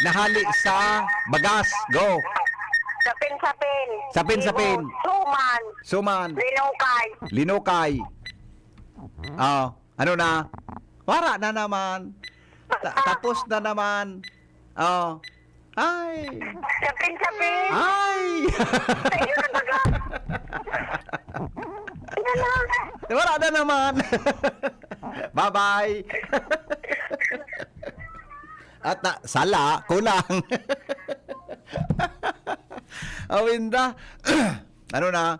na hali sa bagas. Go. Sapin-sapin. Sapin-sapin. Suman. Suman. Linukay. Linukay. Ah, ano na? Wara na naman. Ta-, tapos na naman. Oh. Ay. Sapin-sapin. Ay! Ayun na baga. Wala na naman. Bye-bye. At na, sala, kulang. Awinda. Ano na?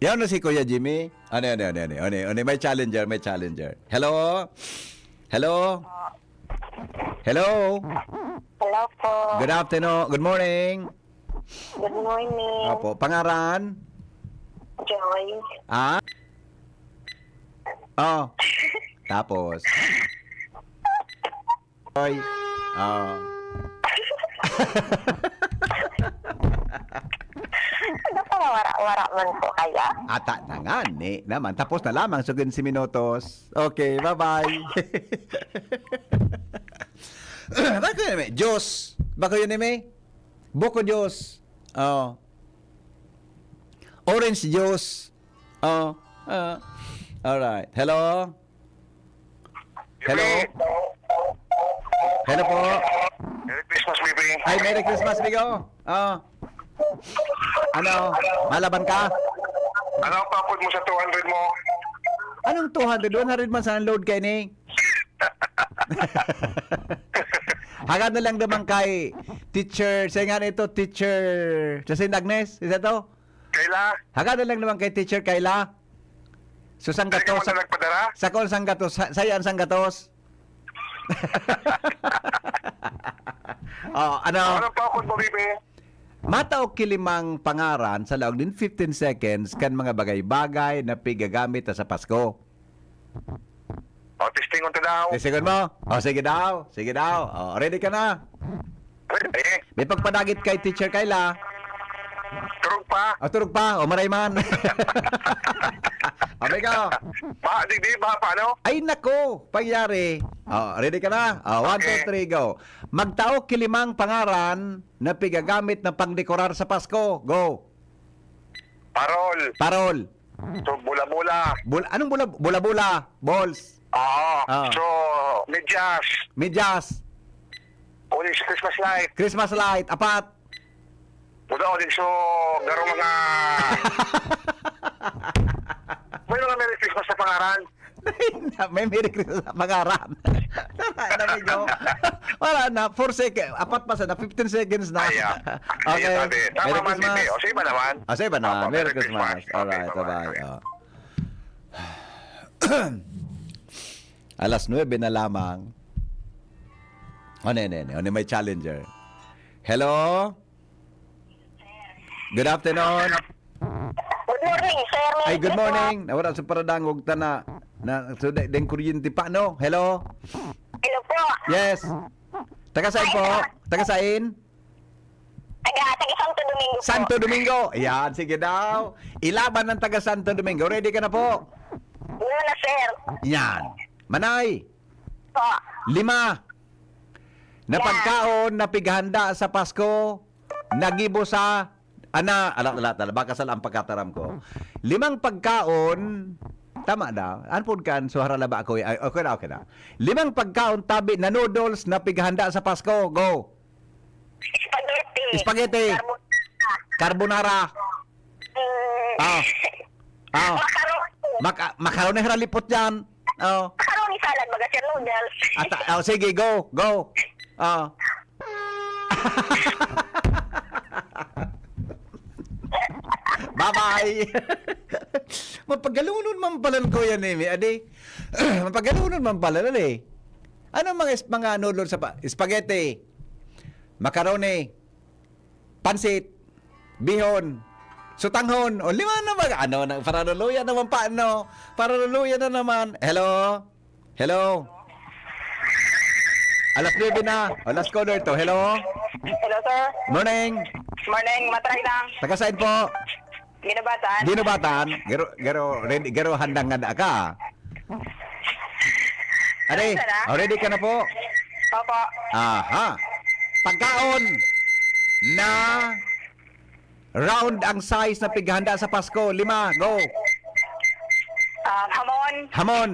Yan na si Kuya Jimmy. Ano, ano, ano, ano, ano, ano, may challenger, may challenger. Hello? Hello? Hello? Hello po. Good afternoon. Good morning. Good morning. Opo. Pangaran? Joy. Ah? Oh. Tapos? Oy. Ah. Ano pala, wara-wara man po kaya? Ata na nga, ni naman. Tapos na lamang, so, quince minutos. Okay, bye-bye. Bako yun, may juice. Bako yun, may buko juice. Oh. Orange juice. Oh. Ah. Alright. Hello? Hello? Hello po? Merry Christmas, baby. Ay, Merry Christmas, Bigo. Ah. Ano? Malaban ka? Ano ang papod mo sa two hundred mo? Anong two hundred? One hundred man sana load kayo ni. Hagad na lang naman kay teacher, siya nga nito, teacher sa Saint Agnes, isa to? Kayla? Hagad na lang naman kay teacher Kayla. So, Kaya ka sanggatos. Sa, nagpadara? Sa kon sanggatos, sa, sa'yo ang sanggatos. Oh, ano? Ano pa ako, Bobby? Matao ki limang pangaran sa laog nin fifteen seconds kan mga bagay-bagay na pigagamit ta sa Pasko. O, testingon ta daw. Testingon mo? O, sige daw. Sige daw. O, ready ka na? Pwede. May pagpadagit kay Teacher Kayla. Turog pa. O, turog pa. O, maray man. Abay ka. Ba, di, di, ba, paano? Ay, nako. Pangyari. O, ready ka na? O, one, two, Okay. three, go. Magtao ki limang pangaran na pigagamit na pangdekorar sa Pasko. Go. Parol. Parol. So, bula-bula. Bul-, anong bula-, bula-bula? Balls. Oo. Ah. So, medyas. Medyas. Uling sa Christmas light. Christmas light. Apat. Buda, uling so, garo mga, may mga Merry Christmas na pangaran. May Merry Christmas na pangaran. Tara na, amigo. Wala na. Four seconds. Apat pa sana. Fifteen seconds na. Ay, ah. Okay. Ay, sabi. Tama Merry man, Christmas. Bibi. O, sa iba naman. O, sa iba naman. Opo, Merry Merry Christmas. Christmas. Okay, Alright, bye-bye. Bye-bye. O. Alas nuebe na lamang. O, ne, ne, ne. O, ne, may challenger. Hello? Good afternoon. Good morning, sir. Merry Ay, good Christmas. Morning. Nawara sa paradangog ta na, na, so, da-, deng kuryente pa, no? Hello? Hello po. Yes. Taga saan po? Ay, sir. Taga saan? Taga, taga Santo Domingo po. Santo Domingo. Ayan, sige daw. Ilaban ng taga Santo Domingo. Ready ka na po? Yun na, sir. Yan. Manay. Po. Lima. Na Yan. Pagkaon na pighanda sa Pasko, nagibo sa, ana, ala, ala, ala, baka sala ang pagkataram ko. Limang pagkaon, tama na. Ano po kan, so haralaba ako, ay, okay na, okay na. Limang pagkaon tabi na noodles na pighanda sa Pasko. Go. Spaghetti. Spaghetti. Carbonara. Carbonara. Mm. Ah. Ah. Macaroni. Maka-, macaroni, haralipot yan. Oh. Macaroni salad, baga siya noodles. At, oh, sige, go, go. Oh. Bye-bye. Mapagalunon man pala, Kuya Nemi, adi. Mapagalunon man pala, adi. Ano mga is-, mga noodles sa pa-, spaghetti, macaroni, pansit, bihon, sutanghon, o lima na ba? Ano na, paraluluya naman pa, ano? Paraluluya na naman. Hello? Hello? Alas nuebe na. O, last caller to. Hello? Hello, sir. Morning. Morning, matry lang. Taga saan po? Ginubatan. Ginubatan. Garo, garo, ready, garo, handang ngada ka. Are, Sir, ah? O, ready ka na po? Opo. Aha. Pagkaon na round ang size na pighanda sa Pasko. Lima, go. Ah, hamon. Hamon.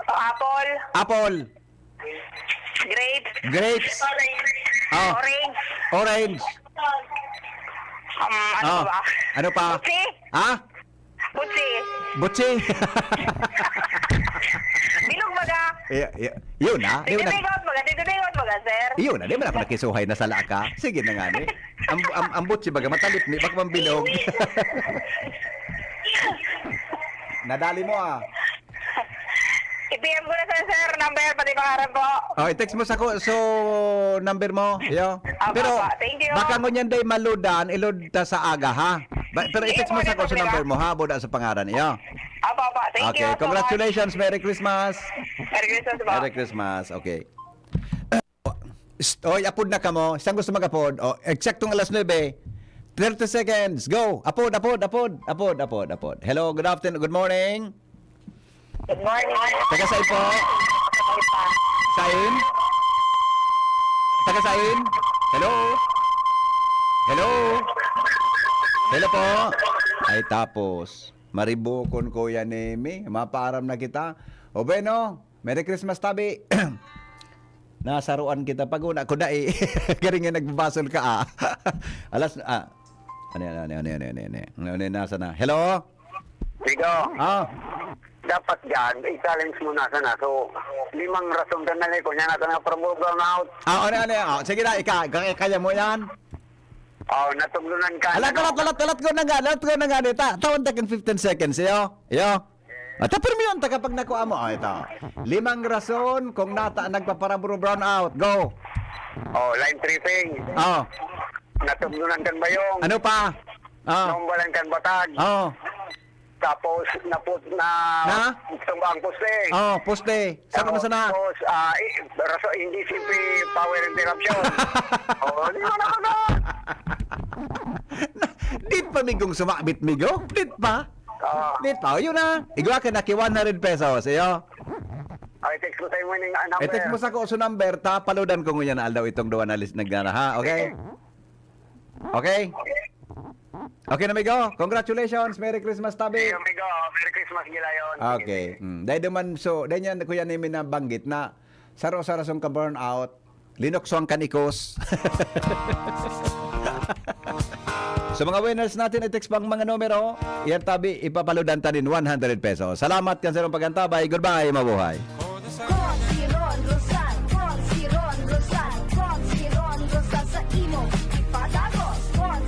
Apple. Apple. Grape. Grapes. Orange. Ah. Orange. Orange. Um, ano Ah. pa ba? Ano pa? Butsi. Ha? Butsi. Butsi. Bilog baga. Iya, iya. Yun na. Yun na. Titibigot baga, titibigot baga, sir. Yun na. Di man ako nakisuhay na sala ka. Sige na nga ni. Ang, ang, ang butsi baga, matalip ni. Baka man bilog. Nadali mo, ah. I-P M ko na sa sir, number, pati pangalan po. Oh, i-text mo sa ko, so, number mo, iyo. Apo, Pero, apo. Thank you. Baka ngunyan day maludan, ilod ta sa aga, ha? Ba-, pero Sige i-text mo po, sa ko, so, number mo, ha? Buda sa pangalan, iyo. Apo, apo. Thank you Okay, so much. Congratulations. Merry Christmas. Merry Christmas po. Merry Christmas. Okay. Psst, oy, apod na kamo. Saan gusto mag-apod? O, eksaktong alas nuebe. Thirty seconds. Go. Apod, apod, apod. Apod, apod, apod. Hello, good afternoon, good morning. Good morning. Taga saan po? Sain? Taga sain? Hello? Hello? Hello po? Ay, tapos, maribukon, Kuya Nemi. Mapaaram na kita. O, bueno, Merry Christmas, tabi. Nasaruan kita pag una ko dai. Garing nga nagbabasol ka, ah. Alas, ah. Ano yan, ano yan, ano yan, ano yan, ano yan? Ano yan, nasa na? Hello? Rigo, Ah, dapat dyan, i-challenge mo na sana. So, limang rason ka na, eh, kunya na ka na, from brown out. ah, ano, ano yan? Ah, sige na, ika, ika, kaya mo yan? Oh, natuglunan ka, Alat, ano? alat, alat, alat ko na nga, alat ko na nga, ta, tawan ta kang fifteen seconds, iyo, iyo. At pero mo yun, ta kapag nakuha mo, oh, ito. Limang rason kung nata nagpaparabro brown out. Go. Oh, line tripping. Oh. Natuglunan kan bayong. Ano pa? Ah. Naumbalan kan batag. Oh. Tapos, naput na, Na? Tumba ang poste. Oh, poste. Saan ka sana? Tapos, ah, eh, raso, hindi simple power interruption. Oo, di ba naman na? Dit pa migong sumabit migo? Dit pa? Oo. Dit pa. O, yun na. Igwa ka na ki one hundred pesos. Iyo. Ay, text ko sa'yo mo yung number. I-text mo sa ko sa number, ta paludan ko ngunyan na aldaw itong duwa na list nagnara, ha? Okay? Okay? Okay na, migo. Congratulations. Merry Christmas, tabi. Sige, amigo. Merry Christmas, Gilayon. Okay. Mm. Dahil naman, so, dahil yan, kuya, na yung nabanggit na saro-saro song ka-burnout, linukso ang kanikos. Sa mga winners natin, i-text pang mga numero, yan tabi, ipapaludan ta nin one hundred pesos. Salamat kan sarong pagantabay. Goodbye, mabuhay.